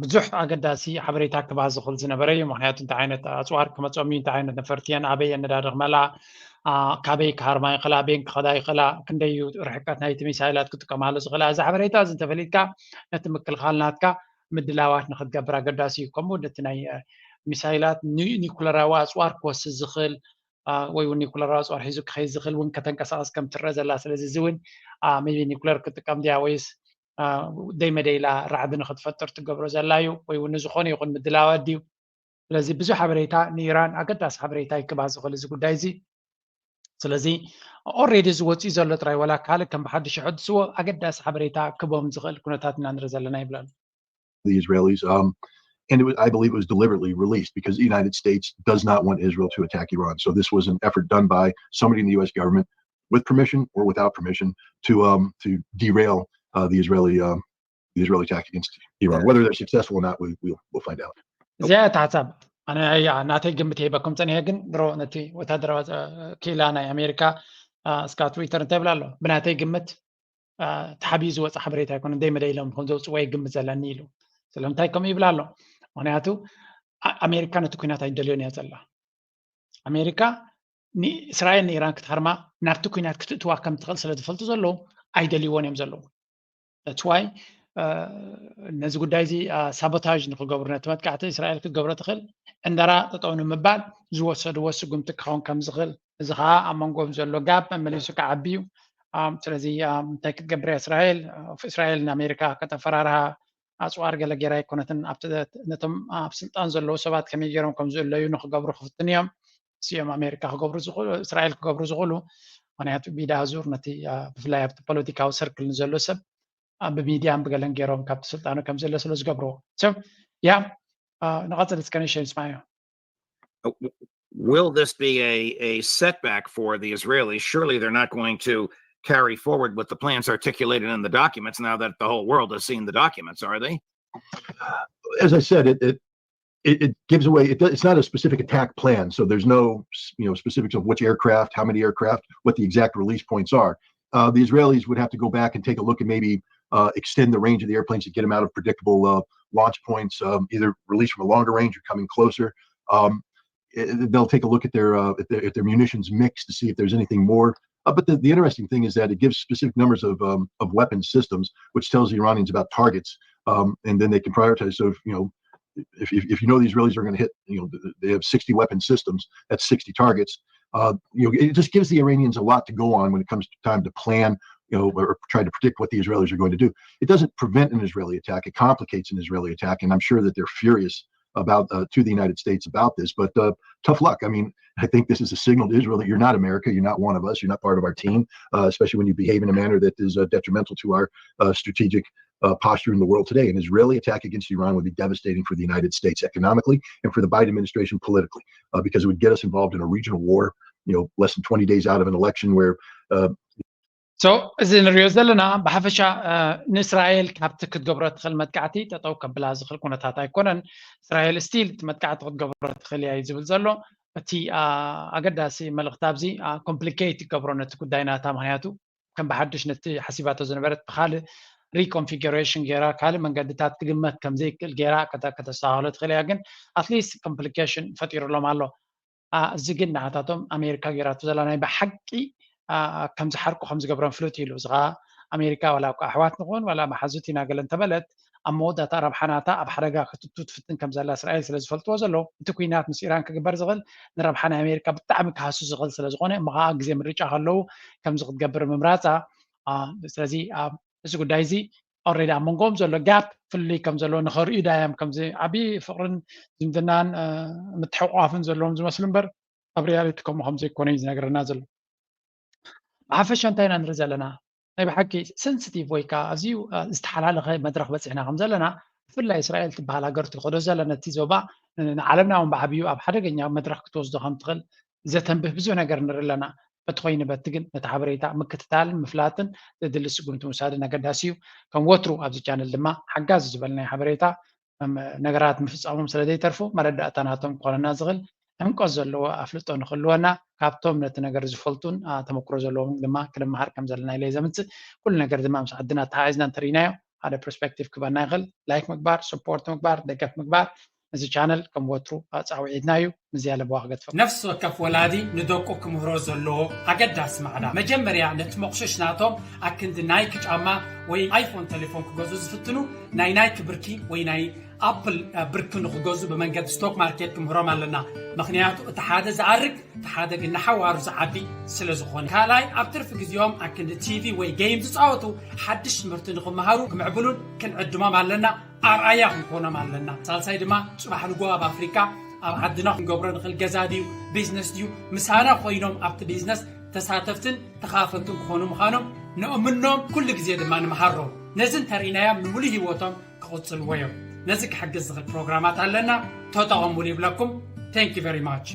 ብዙሕ ኣገዳሲ ሓበሬታ ክባ ዝኽእል ዝነበረ እዩ። ምክንያቱ እንታይ ዓይነት ኣፅዋር ክመፆም እዩ፣ እንታይ ዓይነት ነፈርቲ እየን፣ ኣበይ እየን ነዳዲ ክመልኣ፣ ካበይ ክሃርማ ይኽእላ፣ ኣበየን ክኸዳ ይኽእላ፣ ክንደይ እዩ ርሕቀት ናይቲ ሚሳይላት ክጥቀማሉ ዝኽእላ። እዚ ሓበሬታ እዚ እንተፈሊጥካ ነቲ ምክልኻል ናትካ ምድላዋት ንክትገብር ኣገዳሲ እዩ። ከምኡ ነቲ ናይ ሚሳይላት ኒኩለራዊ ኣፅዋር ክወስድ ዝኽእል ወይ እውን ኒኩለራዊ ኣፅዋር ሒዙ ክኸይድ ዝኽእል እውን ከተንቀሳቐስ ከም ትረአ ዘላ። ስለዚ እዚ እውን ሜቢ ኒኩለር ክትጥቀም ድያ ወይስ ደይመደይላ ራዕዲ ንክትፈጥር ትገብሮ ዘላ እዩ፣ ወይ እውን ንዝኾነ ይኹን ምድላዋት ድዩ? ስለዚ ብዙሕ ሓበሬታ ንኢራን ኣገዳሲ ሓበሬታ ይክባ ዝኽእል እዚ ጉዳይ እዚ። ስለዚ ኦሬዲ ዝወፅኡ ዘሎ ጥራይ ዋላ ካልእ ከም ብሓድሽ ይሐድስዎ ኣገዳሲ ሓበሬታ ክቦም ዝኽእል ኩነታት ኢና ንርኢ ዘለና ይብላሉ። The Israelis. Um, and it was, I believe it was deliberately released because the United States does not want Israel to attack Iran. So this was an effort done by somebody in the U S government, with permission or without permission, to um, to derail uh, the Israeli um, the Israeli attack against Iran. Whether they're successful or not, we, we'll we'll find out. እዚኣ እታ ሓሳብ ኣነ ያ ናተይ ግምት ይህበኩም ጸኒሐ፣ ግን ድሮ ነቲ ወታደራዊ ክኢላ ናይ ኣሜሪካ እስካ ትዊተር እንታይ ይብላ ኣሎ፣ ብናተይ ግምት ተሓቢኡ ዝወፀ ሓበሬታ ኣይኮነ፣ ደይመደይሎም ከም ዘውፅዎ ይግምት ዘለኒ ኢሉ። ስለምንታይ ከምኡ ይብላ ኣሎ? ምክንያቱ ኣሜሪካ ነቲ ኩናት ኣይደልዮን እያ ዘላ። ኣሜሪካ ንእስራኤል ንኢራን ክትሃርማ ናብቲ ኩናት ክትእትዋ ከም ትኽእል ስለ ዝፈልጡ ዘለዉ ኣይደልይዎን እዮም ዘለዉ። That's why ነዚ ጉዳይ እዚ ሳቦታጅ ንክገብሩ፣ ነቲ መጥቃዕቲ እስራኤል ክትገብሮ ትኽእል ዕንደራ ጠጠው ንምባል ዝወሰድዎ ስጉምቲ ክኸውን ከም ዝኽእል፣ እዚ ከዓ ኣብ መንጎም ዘሎ ጋብ መመሊሱ ክዓቢ እዩ። ስለዚ እንታይ ክትገብር እያ እስራኤል? እስራኤል ንኣሜሪካ ከተፈራርሃ ኣፅዋር ገለ ጌራ ኣይኮነትን። ነቶም ኣብ ስልጣን ዘለዉ ሰባት ከመይ ገይሮም ከም ዝእለዩ ንክገብሩ ክፍትን እዮም። እዚኦም ኣሜሪካ ክገብሩ ዝኽእሉ፣ እስራኤል ክገብሩ ዝኽእሉ፣ ምክንያቱ ቢዳ ዙር ነቲ ብፍላይ ኣብቲ ፖለቲካዊ ሰርክል ንዘሎ ሰብ ብሚድያን ብገለን ገይሮም ካብቲ ስልጣኑ ከም ዘሎ ስለ ዝገብርዎ። ያ ንቐፅል እስከ ንእሽተይ ንስማዮ። Will this be a, a setback for the Israelis? Surely they're not going to carry forward with the plans articulated in the documents now that the whole world has seen the documents, are they? As I said, it, it it, it gives away. It, it's not a specific attack plan, so there's no you know specifics of which aircraft, how many aircraft, what the exact release points are. Uh, the Israelis would have to go back and take a look and maybe uh, extend the range of the airplanes to get them out of predictable uh, launch points, um, either release from a longer range or coming closer. Um, it, they'll take a look at their, uh, at their at their munitions mix to see if there's anything more. Uh, but the, the interesting thing is that it gives specific numbers of um, of weapon systems, which tells the Iranians about targets, um, and then they can prioritize. So if, you know, if, if, if you know the Israelis are going to hit, you know, they have sixty weapon systems, that's sixty targets. Uh, you know, it just gives the Iranians a lot to go on when it comes to time to plan, you know, or try to predict what the Israelis are going to do. It doesn't prevent an Israeli attack; it complicates an Israeli attack, and I'm sure that they're furious about uh, to the United States about this. But uh, tough luck. I mean, I think this is a signal to Israel that you're not America, you're not one of us, you're not part of our team, uh, especially when you behave in a manner that is uh, detrimental to our uh, strategic uh, posture in the world today. An Israeli attack against Iran would be devastating for the United States economically and for the Biden administration politically, uh, because it would get us involved in a regional war you know, less than twenty days out of an election where uh, so እዚ ንሪኦ ዘለና ብሓፈሻ ንእስራኤል ካብቲ ክትገብሮ ትኽእል መጥቃዕቲ ጠጠው ከብላ ዝኽእል ኩነታት ኣይኮነን። እስራኤል ስቲል እቲ መጥቃዕቲ ክትገብሮ ትኽእል እያ እዩ ዝብል ዘሎ። እቲ ኣገዳሲ መልእኽቲ ኣብዚ ኮምፕሊኬት ይገብሮ ነቲ ጉዳይ ናታ፣ ምክንያቱ ከም ብሓድሽ ነቲ ሓሲባቶ ዝነበረት ብካልእ ሪኮንፊገሬሽን ገይራ ካልእ መንገድታት ክግመት ከምዘይክእል ገይራ ከተስተኻኽሎ ትኽእል እያ። ግን ኣትሊስት ኮምፕሊኬሽን ፈጢሩሎም ኣሎ። እዚ ግን ንዓታቶም ኣሜሪካ ገይራቶ ዘላ ናይ ብሓቂ ከም ዝሓርቁ ከም ዝገብሮም ፍሉጥ እዩ። እዚ ከዓ ኣሜሪካ ዋላ እኳ ኣሕዋት ንኹን ዋላ መሓዙት ኢና ገለ እንተበለት ኣብ መወዳእታ ረብሓ ናታ ኣብ ሓደጋ ክትቱ ትፍትን ከም ዘላ እስራኤል ስለ ዝፈልጥዎ ዘለዉ እቲ ኩናት ምስ ኢራን ክግበር ዝኽእል ንረብሓ ናይ ኣሜሪካ ብጣዕሚ ክሃሱ ዝኽእል ስለ ዝኾነ እሞ ከዓ ግዜ ምርጫ ከለዉ ከምዚ ክትገብር ምምራፃ ስለዚ እዚ ጉዳይ እዚ already ኣብ መንጎኦም ዘሎ ጋፕ ፍልልይ ከም ዘሎ ንኸርእዩ ዳዮም ከምዚ ዓብዪ ፍቕርን ዝምድናን ምትሕቋፍን ዘለዎም ዝመስሉ እምበር ኣብ ሪያሊቲ ከምኡ ከም ዘይኮነ እዩ ዝነግረና ዘሎ። ብሓፈሻ እንታይ ኢና ንርኢ ዘለና? ናይ ብሓቂ ሰንስቲቭ ወይ ከዓ ኣዝዩ ዝተሓላለኸ መድረኽ በፂሕና ከም ዘለና ብፍላይ እስራኤል ትበሃል ሃገር ትኸዶ ዘለ ነቲ ዞባ ንዓለምና እውን ብዓብዩ ኣብ ሓደገኛ መድረኽ ክትወስዶ ከም ትኽእል ዘተንብህ ብዙሕ ነገር ንርኢ ኣለና። በቲ ኮይኑ በቲ ግን ነቲ ሓበሬታ ምክትታልን ምፍላጥን ዘድሊ ስጉምቲ ምውሳድን ኣገዳሲ እዩ። ከም ወትሩ ኣብዚ ቻነል ድማ ሓጋዚ ዝበልናዮ ሓበሬታ ነገራት ምፍፃሞም ስለ ዘይተርፉ መረዳእታ ናቶም ክኾነና ዝኽእል ዕምቆት ዘለዎ ኣፍልጦ ንክህልወና ካብቶም ነቲ ነገር ዝፈልጡን ተመክሮ ዘለዎም ድማ ክንመሃር ከም ዘለና ኢለ ዘምፅእ። ኩሉ ነገር ድማ ምስ ዓድና ተሓሒዝና እንተርኢናዮ ሓደ ፐርስፔክቲቭ ክበና ይኽእል። ላይክ ምግባር፣ ሰፖርት ምግባር፣ ደገፍ ምግባር እዚ ቻነል ከም ወትሩ ፃውዒትና እዩ። ምዝያ ለበዋ ክገድፈ ነፍሲ ወከፍ ወላዲ ንደቁ ክምህሮ ዘለዎ ኣገዳሲ ማዕዳ መጀመርያ ነቲ መቑሽሽ ናቶም ኣክንዲ ናይክ ጫማ ወይ ኣይፎን ቴሌፎን ክገዙ ዝፍትኑ ናይ ናይክ ብርኪ ወይ ናይ ኣፕል ብርኪ ንክገዙ ብመንገዲ ስቶክ ማርኬት ክምህሮም ኣለና። ምክንያቱ እቲ ሓደ ዝኣርግ እቲ ሓደ ግን ንሓዋሩ ዝዓቢ ስለ ዝኾነ። ካልኣይ ኣብ ትርፊ ግዜኦም ኣክንዲ ቲቪ ወይ ጌም ዝፃወቱ ሓድሽ ትምህርቲ ንክመሃሩ ክምዕብሉን ክንዕድሞም ኣለና። ኣርኣያ ክንኮኖም ኣለና። ሳልሳይ ድማ ፅባሕ ንጎ ኣብ ኣፍሪካ ኣብ ዓድና ክንገብሮ ንኽእል ገዛ ድዩ ቢዝነስ ድዩ ምሳና ኮይኖም ኣብቲ ቢዝነስ ተሳተፍትን ተኻፈልትን ክኾኑ ምዃኖም ንእምኖም ኩሉ ግዜ ድማ ንምሃሮም ነዚ እንተርኢናዮም ንምሉእ ህይወቶም ክቕፅልዎ እዮም። ነዚ ክሕግዝ ዝኽእል ፕሮግራማት ኣለና ተጠቐሙሉ ይብለኩም። Thank you very much።